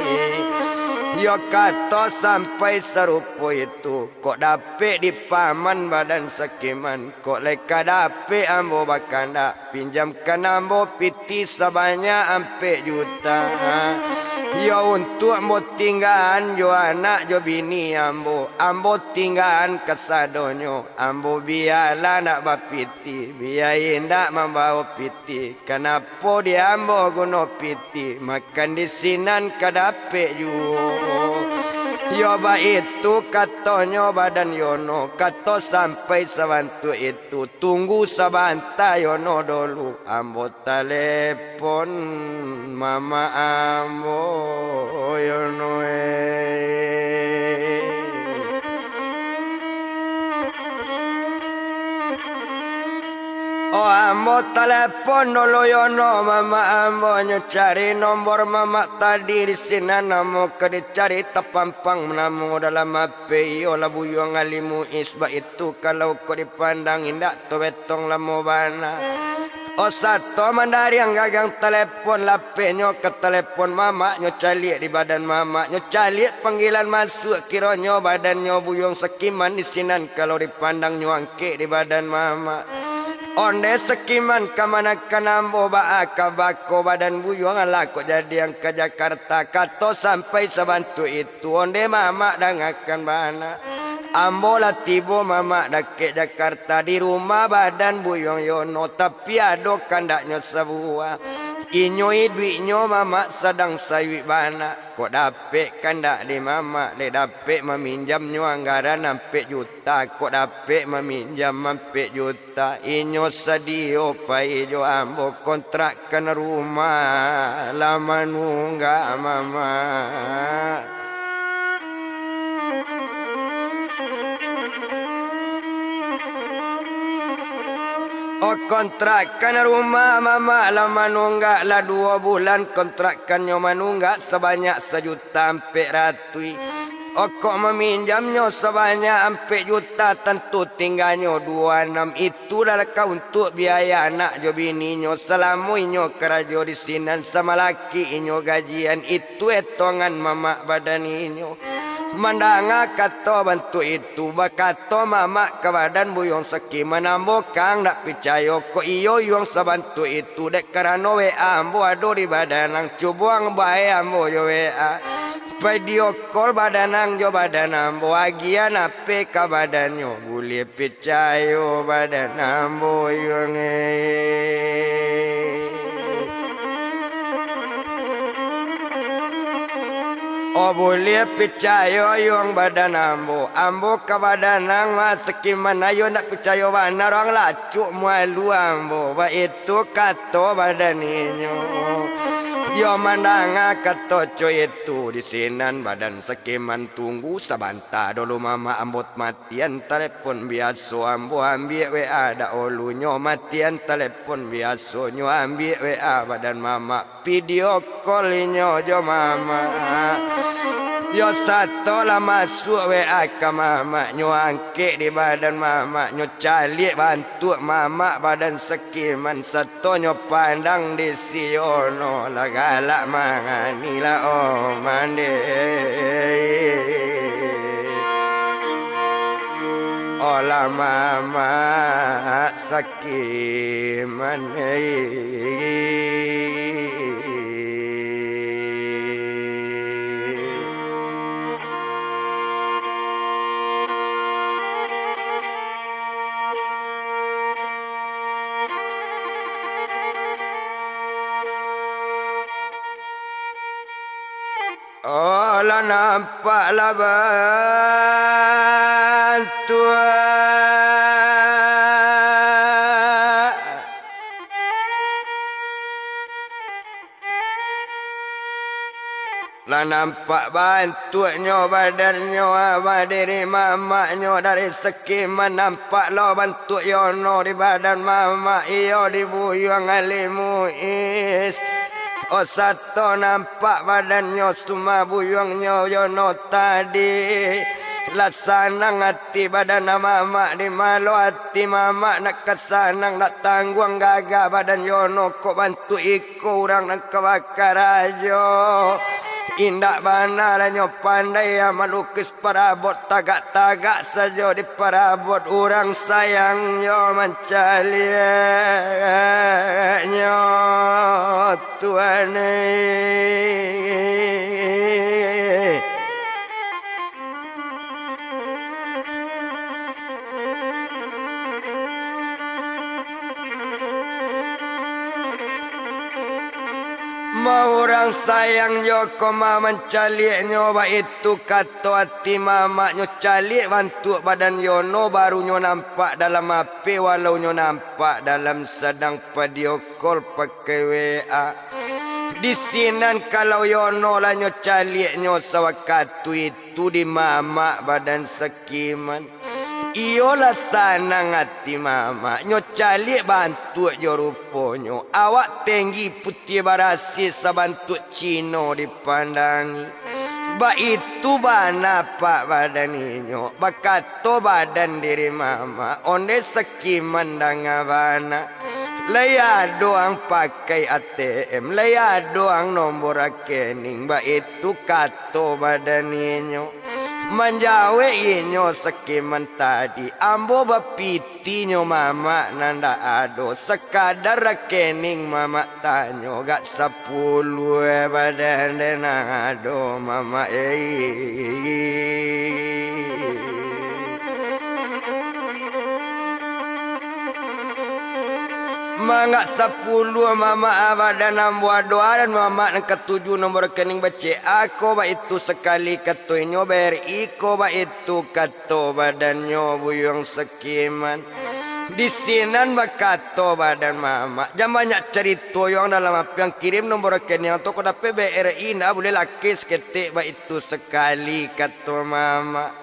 Yo kato sampai sarupo itu, kok dapek dipaman badan Sakiman, kok lai ka dapek ambo bakandak. Pinjamkan ambo pitih sabanyak ampek juta. Yo untuak ambo tinggaan jo anak jo bini ambo, ambo tinggaan kasadonyo. Ambo bialah nak bapitih, bia indak mambawo pitih. Kanapo di ambo guno pitih, makan di sinan ka dapek juo. Yo baitu katonyo badan Yono, kato sampai sabantuak itu. Tu tunggu sabanta Yono dulu, ambo talepon mamak ambo Yono eh. Oh, ambo talepon dulu Yono mamak ambo, nyo cari nombor mamak tadi di sinan, namo ka dicari tapampang namo dalam Pe iyo lah Buyuang Ali Muiz baitu, kalau kok dipandang indak tu betong lamo bana. Oh, sato mandariang gagang talepon, lapehnyo ka talepon mamaknyo, caliak di badan mamaknyo, caliak panggilan masuak, kironyo badannyo Buyuang Sakiman di sinan, kalau dipandang nyo angkek di badan mamak. Ondeh Sakiman, kamanakan ambo, baa kaba ko badan Buyuang, alah kok jadi ang ka Jakarta, kato sampai sabantuak itu. Tu ondeh mamak dangakan bana. Ambo lah tibo mamak dakek Jakarta, di rumah badan Buyuang Yono, tapi ado kandaknyo sabuah. Inyo iduiknyo mamak sadang sayuik bana. Kok dapek kandak di mamak, dek dapek maminjamnyo anggaran ampek juta, kok dapek maminjam ampek juta. Ta inyo sadio pai jo ambo, kontrakan rumah lah manunggak mamak. Oh, kontrakan rumah mamak lah manunggak, lah duo bulan kontrakannyo manunggak sabanyak sajuta ampek ratuih. Okok maminjamnyo sabanyak ampek juta, tantu tingganyo duo anam. Itulah ka untuak biaya anak jo bininyo salamo inyo karajo di sinan, samalaki inyo gajian. Itu etongan mamak badan inyo. Mandanga kato bantuak itu, bakato mamak ka badan Buyuang Sakiman, ambo kang dak picayo kok iyo Yuang sabantuak itu, dek karano W A ambo ado di badan ang, cubo ang bae ambo jo W A. Video call badan ang jo badan ambo, agiah ape ka badannyo, buliah picayo badan ambo Yuang e. Oh, buliah picayo Yuang badan ambo, ambo ka badan ang mah Sakiman, ayo ndak picayo bana, urang lacuk malu ambo, baitu kato badan inyo. Yo mandanga kato co itu, di sinan badan Sakiman, tunggu sabanta dulu mamak, ambo matian talepon biaso, ambo ambiak W A dahulunyo, matian talepon biasonyo, ambiak W A badan mamak, video call inyo jo mamak. Yo sato lah masuak W A ka mamaknyo, angkek di badan mamaknyo, caliak bantuak mamak badan Sakiman, sato nyo pandang di si Yono, lah galak mangani lah, oh, mande. Oh, lah mamak Sakiman e. Oh, lah nampak lah bantuak. Lah nampak bantuaknyo badannyo, abah diri mamaknyo dari Sakiman, nampak lo bantuak Yono di badan mamak, iyo di buyuang Ali Muiz. Oh, sato nampak badannyo sumah buyuangnyo Yono tadi. Lah sanang ati badan mamak, di malo ati mamak nak ka sanang, nak tangguang gagah badan Yono kok bantuak iko urang nan ka bakarajo. Indak bana lah nyo pandai, ah, malukis parabot, tagak-tagak sajo di parabot, urang sayang yo mancaliaknyo, Tuan eh. Ma urang sayang jo ko ma mancaliaknyo, baitu kato ati mamaknyo, caliak bantuak badan Yono, baru nyo nampak dalam api, walau nyo nampak dalam sadang video call pakai W A. Di sinan kalau Yono lah nyo caliaknyo sawakatu itu di mamak badan Sakiman. Iyolah sanang ati mamak, nyo caliak bantuak jo ruponyo. Awak tenggi putiah barasiah sabantuak Cino dipandangi. Baitu bana pak badan inyo, bakato badan diri mamak, onde Sakiman danga bana. Lai ado ang pakai A T M, lai ado ang nombor rekening, baitu kato badan inyo. Manjawek inyo Sakiman tadi, ambo bapitinyo mamak nan dak ado, sakadar rekening mamak tanyo gak sapuluah badan den nan ado mamak ei. Manggak sapuluah mamak, ah, badan ambo ado, ah, dan mamak nan katuju nombor rekening B C A ko baitu sakali kato inyo, B R I ko baitu kato badannyo buyuang Sakiman. Di sinan bakato badan mamak, jan banyak carito yo ang dalam api, ang kirim nombor rekening ang tu, kok dapek B R I ndak buliah lakeh saketek baitu sakali kato mamak.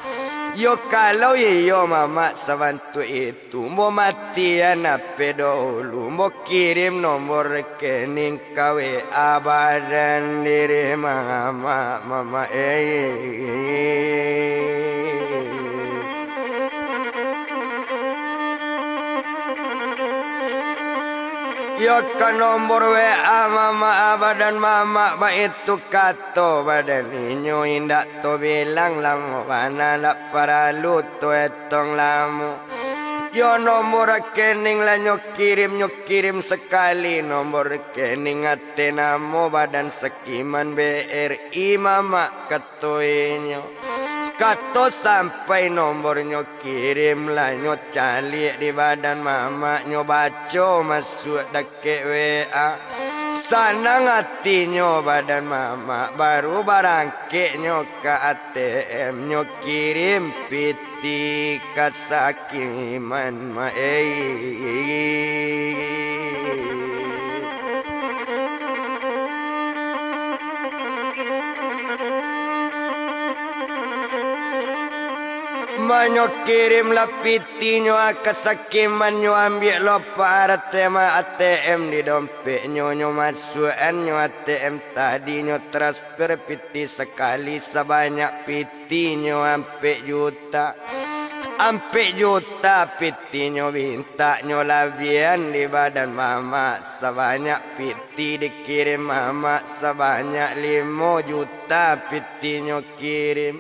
Yo kalau iyo mamak sabantuak itu, mbo matian ape dahulu, mbo kirim nombor rekening ka W A badan diri mamak, mamak ei. Yo ka nombor W A mamak, badan mamak baitu kato badan inyo, indak to bilang lamo bana, ndak paralu to etong lamo. Yo nombor rekening lah nyo kirim, nyo kirim sakali nombor rekening ateh namo badan Sakiman B R I mamak kato inyo. Kato sampai nombor nyo kirim lah nyo caliak di badan mamak, nyo baco masuak dakek W A. Sanang atinyo badan mamak, baru barangkek nyo ka A T M, nyo kirim piti ka Sakiman maei. Ma nyo kirim lah pitinyo ka Sakiman, nyo ambiak lo pa A T M, A T M di dompeknyo, nyo masuakan nyo A T M tadi, nyo transfer piti sakali sabanyak piti pitinyo ampek juta. Ampek juta pitinyo, mintak nyo labiahan di badan mamak, sabanyak piti dikirim mamak, sabanyak limo juta pitinyo kirim.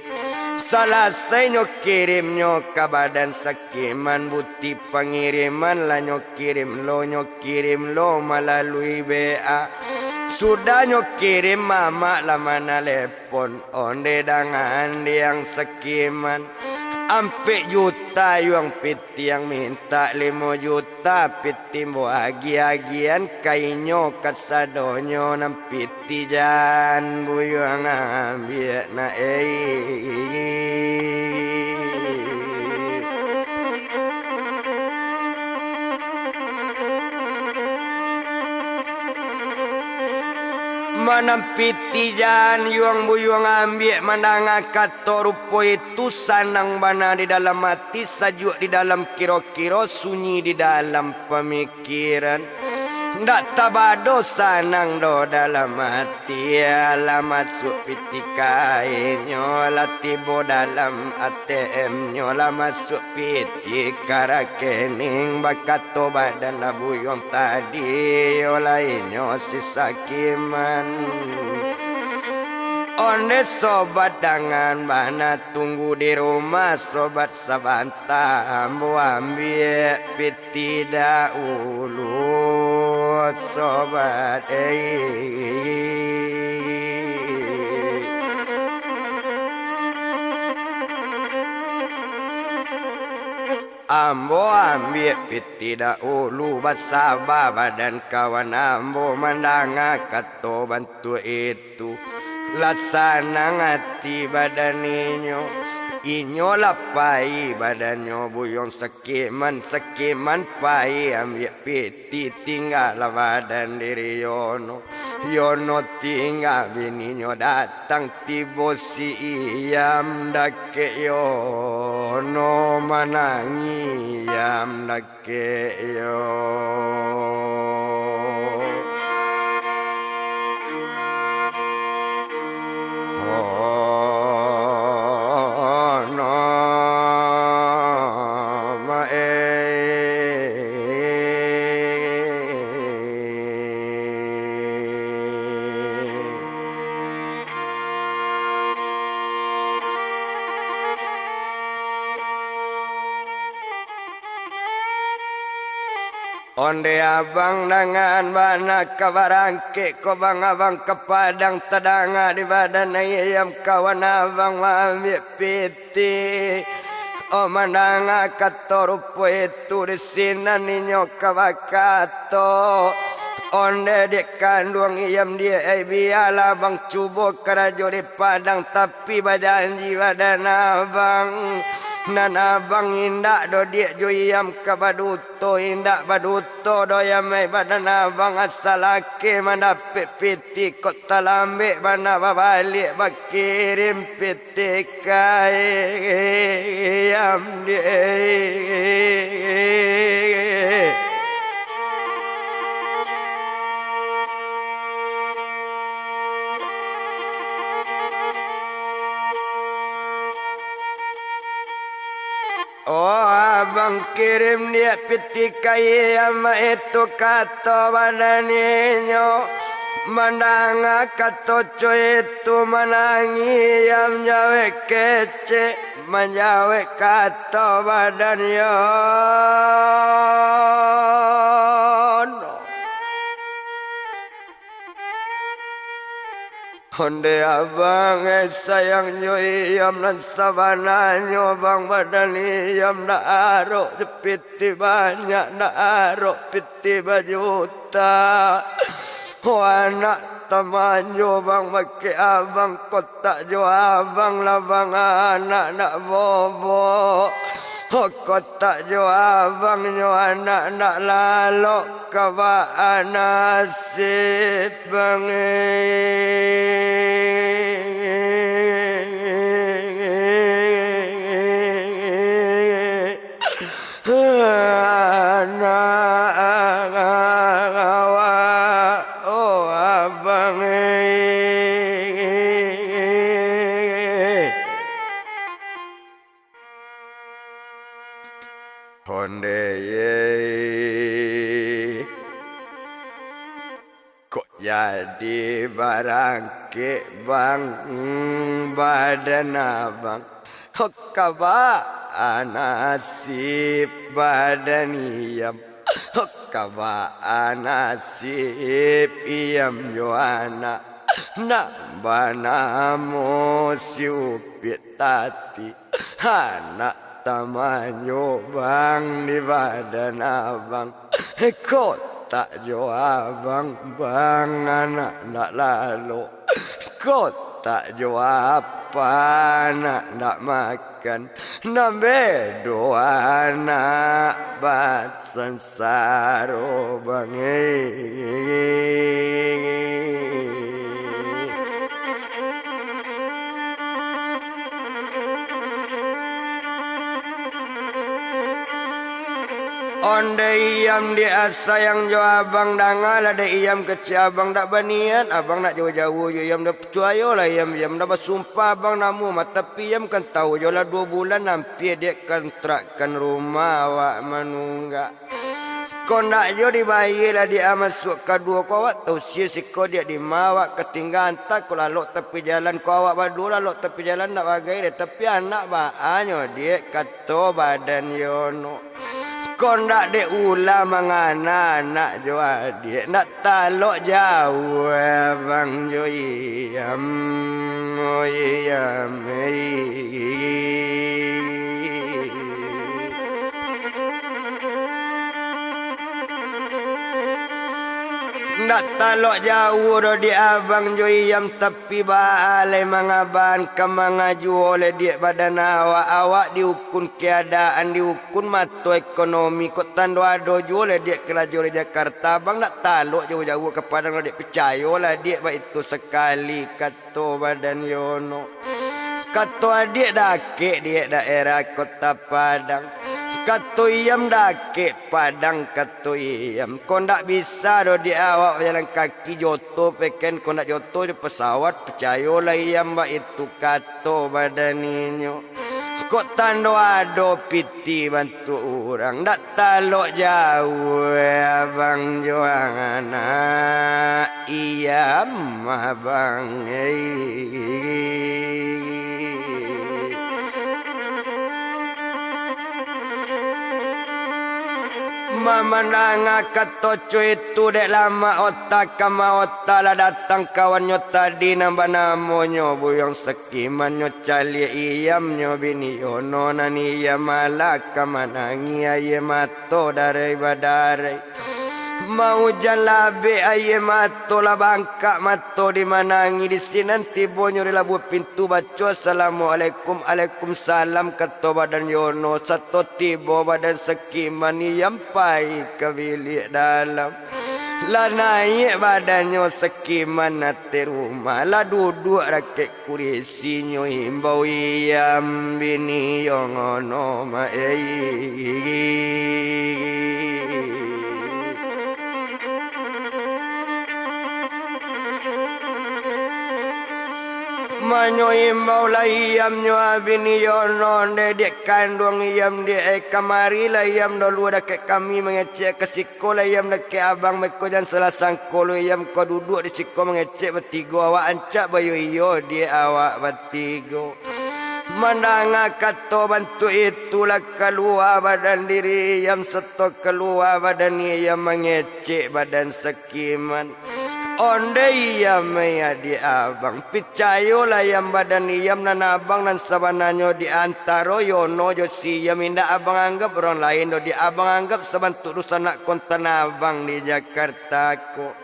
Salasai nyo kirimnyo ka badan Sakiman, buti pangiriman lah nyo kirim lo, nyo kirim lo malalui B A. Sudah nyo kirim, mamak lah manale- pon, onde dangan diang Sakiman. Ampek juta yuang piti ang mintak, limo juta piti mbo agiah-agiahan ka inyo kasadonyo, nan piti jan buyuang ambiak nak ei. Manampi tijan yuang buyuang ambiak mandanga kato rupo itu, sanang bana di dalam ati, sajuak di dalam kiro-kiro, sunyi di dalam pamikiran. Ndak tabado sanang doh dalam ati, lah masuak piti kainyo, lah tibo dalam A T M-nyo, lah masuak piti ka rakening, bakato badan lah buyuang tadi, yo lainyo si Sakiman. Onde sobat dangan bana, tunggu di rumah sobat sabanta, ambo ambiak piti dahulu sobat, eh. Ambo ambiak piti dahulu, basaba badan kawan ambo mandanga kato bantuak itu. Lah sanang ati badan inyo, inyo lah pai badannyo buyuang Sakiman, Sakiman pai ambiak piti, tinggalah badan diri Yono. Yono tingga bininyo datang, tibo si Iyam dakek Yono, manangih Iyam dakek yo. Oh, no, ma, eh. Onde abang dangan bana ka barangkek ko bang, abang ka Padang, tadanga di badan Iyam kawan abang maambiak piti. Oh, mandanga kato rupo itu, di sinan inyo ka bakato, onde dek kanduang Iyam, dek ai, bialah abang cubo karajo di Padang, tapi bajanji badan abang, nan abang indak doh dek jo Iyam ka baduto, indak baduto doh Iyam ai, badan abang, asa lakeh mandapek piti, kok talambek bana babaliak bakirim piti ka Iyam dek. Oh, abang kirim dek piti ka Iyam, itu kato badan inyo. Mandanga kato co itu, manangih Iyam jawek kecek, manjawek kato badan Yono. Onde abang, eh, sayang jo Iyam, nan sabananyo bang, badan Iyam ndak arok jo piti banyak, ndak arok piti bajuta. Oh, anak tamanjo bang, bakeh abang, kotak jo abang lah bang, anak ndak bobok. Oh, kotak jo abang nyo anak ndak lalok, ka baa nasib bang, eh. Anak awak, oh abang, eh. Onde ye, kok jadi barangkek bang, badan abang, ka baa nasib badan Iyam, ka baa nasib Iyam jo anak, nan banamo si Upiak tadi. Anak tamanyo bang di badan abang, kotak jo abang bang, anak ndak lalok, kotak jo apa anak ndak makan, nan bedo anak basansaro bang, eh. Iyam dek a sayang jo abang, dangalah dek Iyam kecek abang, dak baniat abang nak jauah-jauah jo Iyam, dak picayolah Iyam, Iyam dak basumpah abang namo mah, tapi Iyam kan tahu jo lah duo bulan ampia dek kontrakkan rumah awak manunggak. Kok ndak jo dibayia lah dek a masuak kaduo ko, awak tausia siko dek dima awak ka tingga, antah ko lalok tapi jalan, ko awak baduo lalok tapi jalan ndak bagai dek, tapi anak baa nyo dek, kato badan Yono. Kok ndak dek ulah mangana anak jo adiak, ndak talok jauah abang jo Iyam, oh Iyam, ei. Ndak talok jauah doh dek abang jo Iyam, tapi baa lai mangabahan ka mangajuo lai dek badan awak, awak diukun keadaan, diukun mato ekonomi, kok tando ado juo lai dek karajo di Jakarta, abang ndak talok jauah-jauah ka Padang doh dek, picayolah dek, baitu sakali, kato badan Yono. Kato adiak, dakek dek daerah Kota Padang. Kato Iyam, dakek Padang, kato Iyam. Kok ndak bisa doh dek awak bajalan kaki, joto peken, kok ndak joto jo pesawat, picayolah Iyam, baitu kato badan inyo. Kok tando ado pitih bantuak urang, ndak talok jauah abang jo anak Iyam abang, ei. Mamandanga kato co itu dek lamak ota ka maota, lah datang kawannyo tadi nan banamonyo Buyuang Sekiman, nyo caliak Iyam nyo bini Yono, nan Iyam alah ka manangih, aia mato darai badarai. Maujan labek aia mato, lah bangkak mato di manangih. Di sinan tibonyo di labuah pintu, baco assalamualaikum, alaikumsalam, kato badan Yono, sato tibo badan Sekiman, Iyam pai ka biliak dalam. Lah naiak badannyo Sekiman ateh rumah, lah duduak dakek kurisinyo, imbau Iyam bini Yono mah, ei. Manyo imbau lah Iyam nyo bini Yono, ndeh dek kanduang Iyam dek, eh, kamarilah Iyam dulu dakek kami mangecek ka siko. Ko lah Iyam dakek abang, mako jan salah sangko lo Iyam, ko duduak di siko mangecek batigo, awak ancak bayo-iyo dek awak batigo. Mandanga kato bantuak itu, lah kalua badan diri Iyam, sato kalua badan Iyam mangecek badan Sekiman. Ondeh Iyam, eh, adiak abang, picayolah Iyam, badan Iyam nan abang nan sabananyo, di antaro Yono jo si Iyam, indak abang anggap urang lain doh, dek abang anggap sabantuak dunsanak kontan abang di Jakarta ko.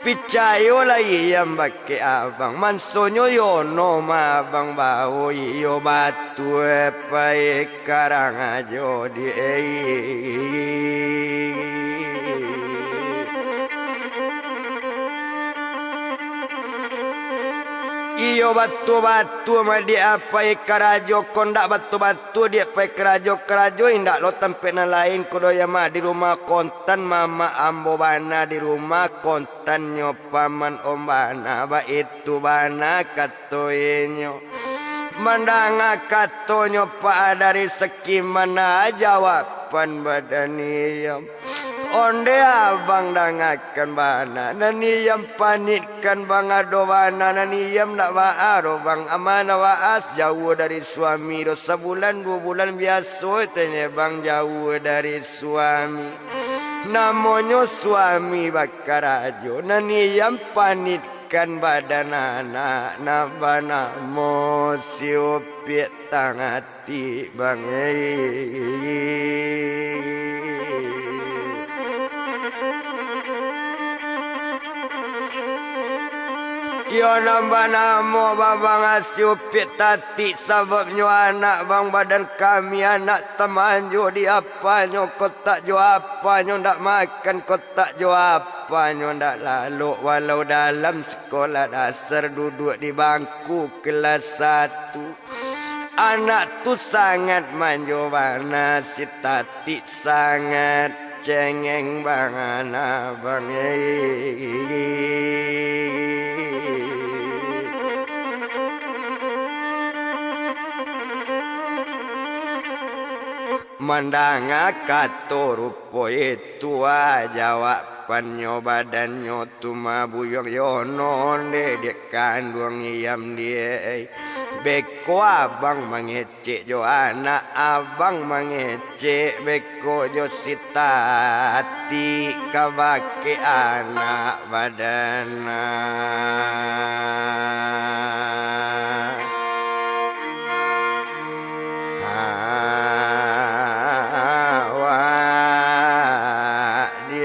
Picayolah Iyam bakeh abang, mansonyo Yono mah abang bao, iyo batua pai karang ajo di, eh. Iyo, batua-batua mah dek apai karajo ko, ndak batua-batua dek apai karajo, karajo indak lo tampek nan lain ko doh, iyo mah di rumah kontan mamak ambo bana, di rumah kontannyo paman om bana, baitu bana kato inyo. Mandanga katonyo Pak dari Sekiman, jawaban badan Iyam. Ondeh abang dangakan bana, nan Iyam panitkan bang ado bana, nan Iyam ndak baa doh bang, amanah baa jauah dari suami doh, sabulan duo bulan biaso teh bang jauah dari suami. Namonyo suami bakarajo, nan Iyam panit kan badan anak nan banamo si Upiak Tangati bang, eh. Iyo nan banamo babang si Upiak Tatik, sababnyo anak bang badan kami, anak tamanjo di apanyo, kotak jo apanyo ndak makan, kotak jo apanyo ndak lalok, walau dalam sekolah dasar duduak di bangku kelas satu. Anak tu sangat manjo bana si Tatik, sangat. Cengeng bang anak bang, eh. Mandanga kato rupo itu, ah, jawabannyo badannyo tu mah Buyuang Yono, dek, dek kanduang iyam, dek. Beko abang mangecek jo anak, abang mangecek beko jo si Tati kabake anak badan. Awak di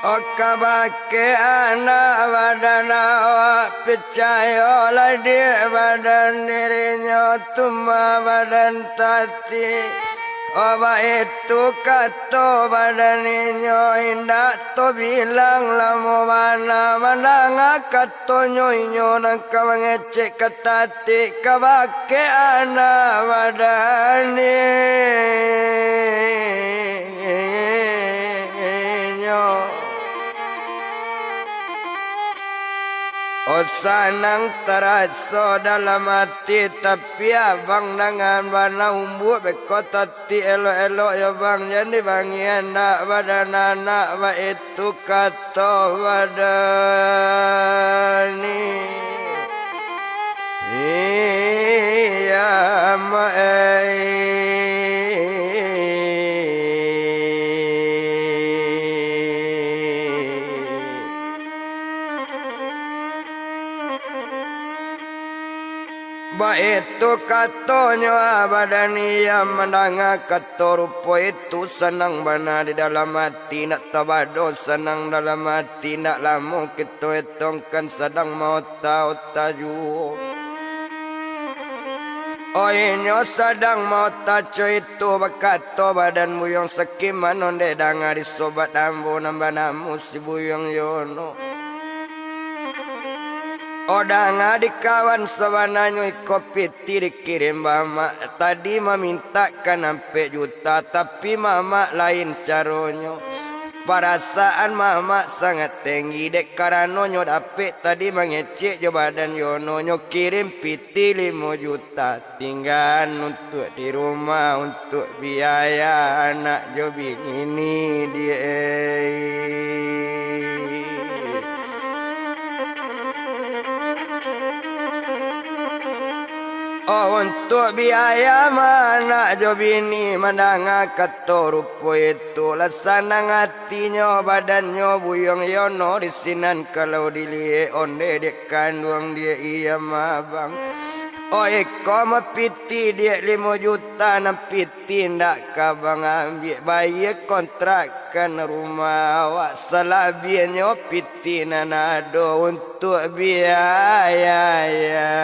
Oh, kabake anak badan awak, picayolah dek badan dirinyo tu mah badan Tati. Oh, baitu kato badan inyo, indak tabilang lamo bana mandanga katonyo inyo nan ka mangecek ka Tati kabake anak badan inyo. Oh, sanang taraso dalam ati, tapi abang dangan bana umbuak beko Tati elok-elok yo bang, jan dibangian dak badan anak baitu kato. Toh badani. Iya, ma-, eh. Baitu katonyo, ah, badan iya mandanga kato rupo itu, sanang bana di dalam ati, indak tabado sanang dalam ati, indak lamo kito etongkan sadang maota-ota juo. Oh, inyo sadang maota co itu, bakato badan Buyuang Sakiman, ondeh danga di sobat ambo nan banamo si Buyuang Yono. Oh, danga di kawan, sabananyo iko pitih dikirim Mamak. Tadi mamintakan ampek juta, tapi Mamak lain caronyo. Parasaan Mamak sangat tenggi, dek karano nyo dapek tadi mangecek jo badan Yono, nyo kirim pitih limo juta. Tinggaan untuak di rumah, untuak biaya anak jo bini, diak. Oh, untuak biaya ma anak jo bini, mandanga kato rupo itu, lah sanang atinyo, badannyo Buyuang Yono di sinan kalau diliek, ondeh dek kanduang diak, iya ma abang. Oh, iko mah pitih diak, limo juta nan pitih, indak ka abang ambiak, bayia kontrakan rumah awak, salabiahnyo pitih nan ado untuak biaya, ya.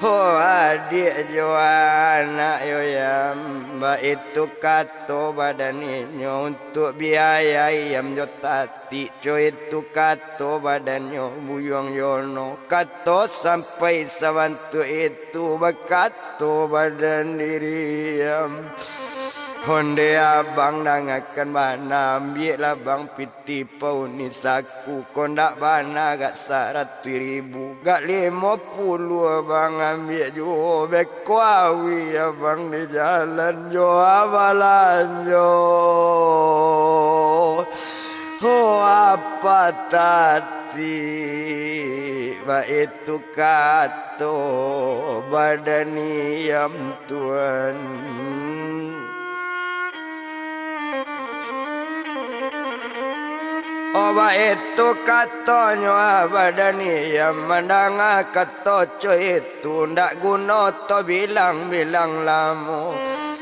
Ho adiak jo anak yo, yam, baitu kato badan inyo, untuak biaya yam jo tati, co itu kato badannyo Buyuang Yono, kato sampai sabantuak itu, bakato badan diri yam. Ondeh abang, dangakan bana, ambiaklah bang pitih pauni saku, ko ndak bana agak saratuih ribu, agak limo puluah bang ambiak juo, beko awih abang di jalan jo balanjo. Ho, apa tati, baitu kato badan yam, tuan. Oh, baitu katonyo, ah, badan yam, mandanga kato co itu, ndak guno tabilang-bilang lamo.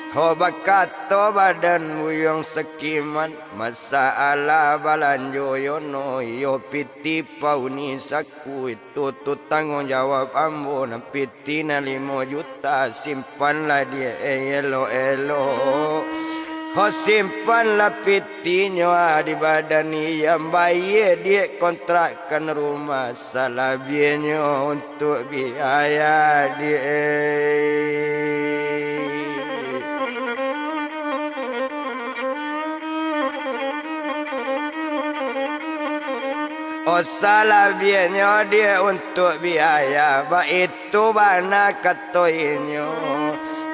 Ho bakato badan buyuang sakiman, masalah balanjo yo no, iyo piti pauni saku, itu tu tangguang jawab ambo, nan piti nan limo juta, simpanlah diak, eh, elok-elok. Ho simpanlah pitinyo, ah, di badan iyam, bayie diak kontrakkan rumah, salabiahnyo untuak biaya diak. Oh, salabiahnyo diak untuak biaya, baitu bana kato inyo.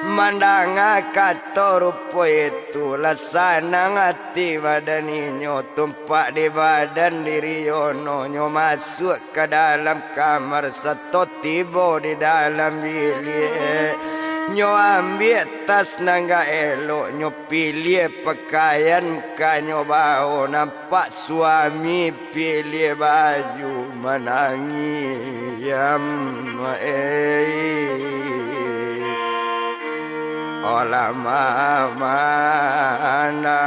Mandanga kato rupo itu, lah sanang ati badan inyo, tumpak di badan diri yo no, nyo masuak ka dalam kamar, sato tibo di dalam biliak, nyo ambiak tas nan agak elok, nyo piliah pakaian ka nyo bao, nampak suami piliah baju, manangiam, eh. Alah, ma-, mana?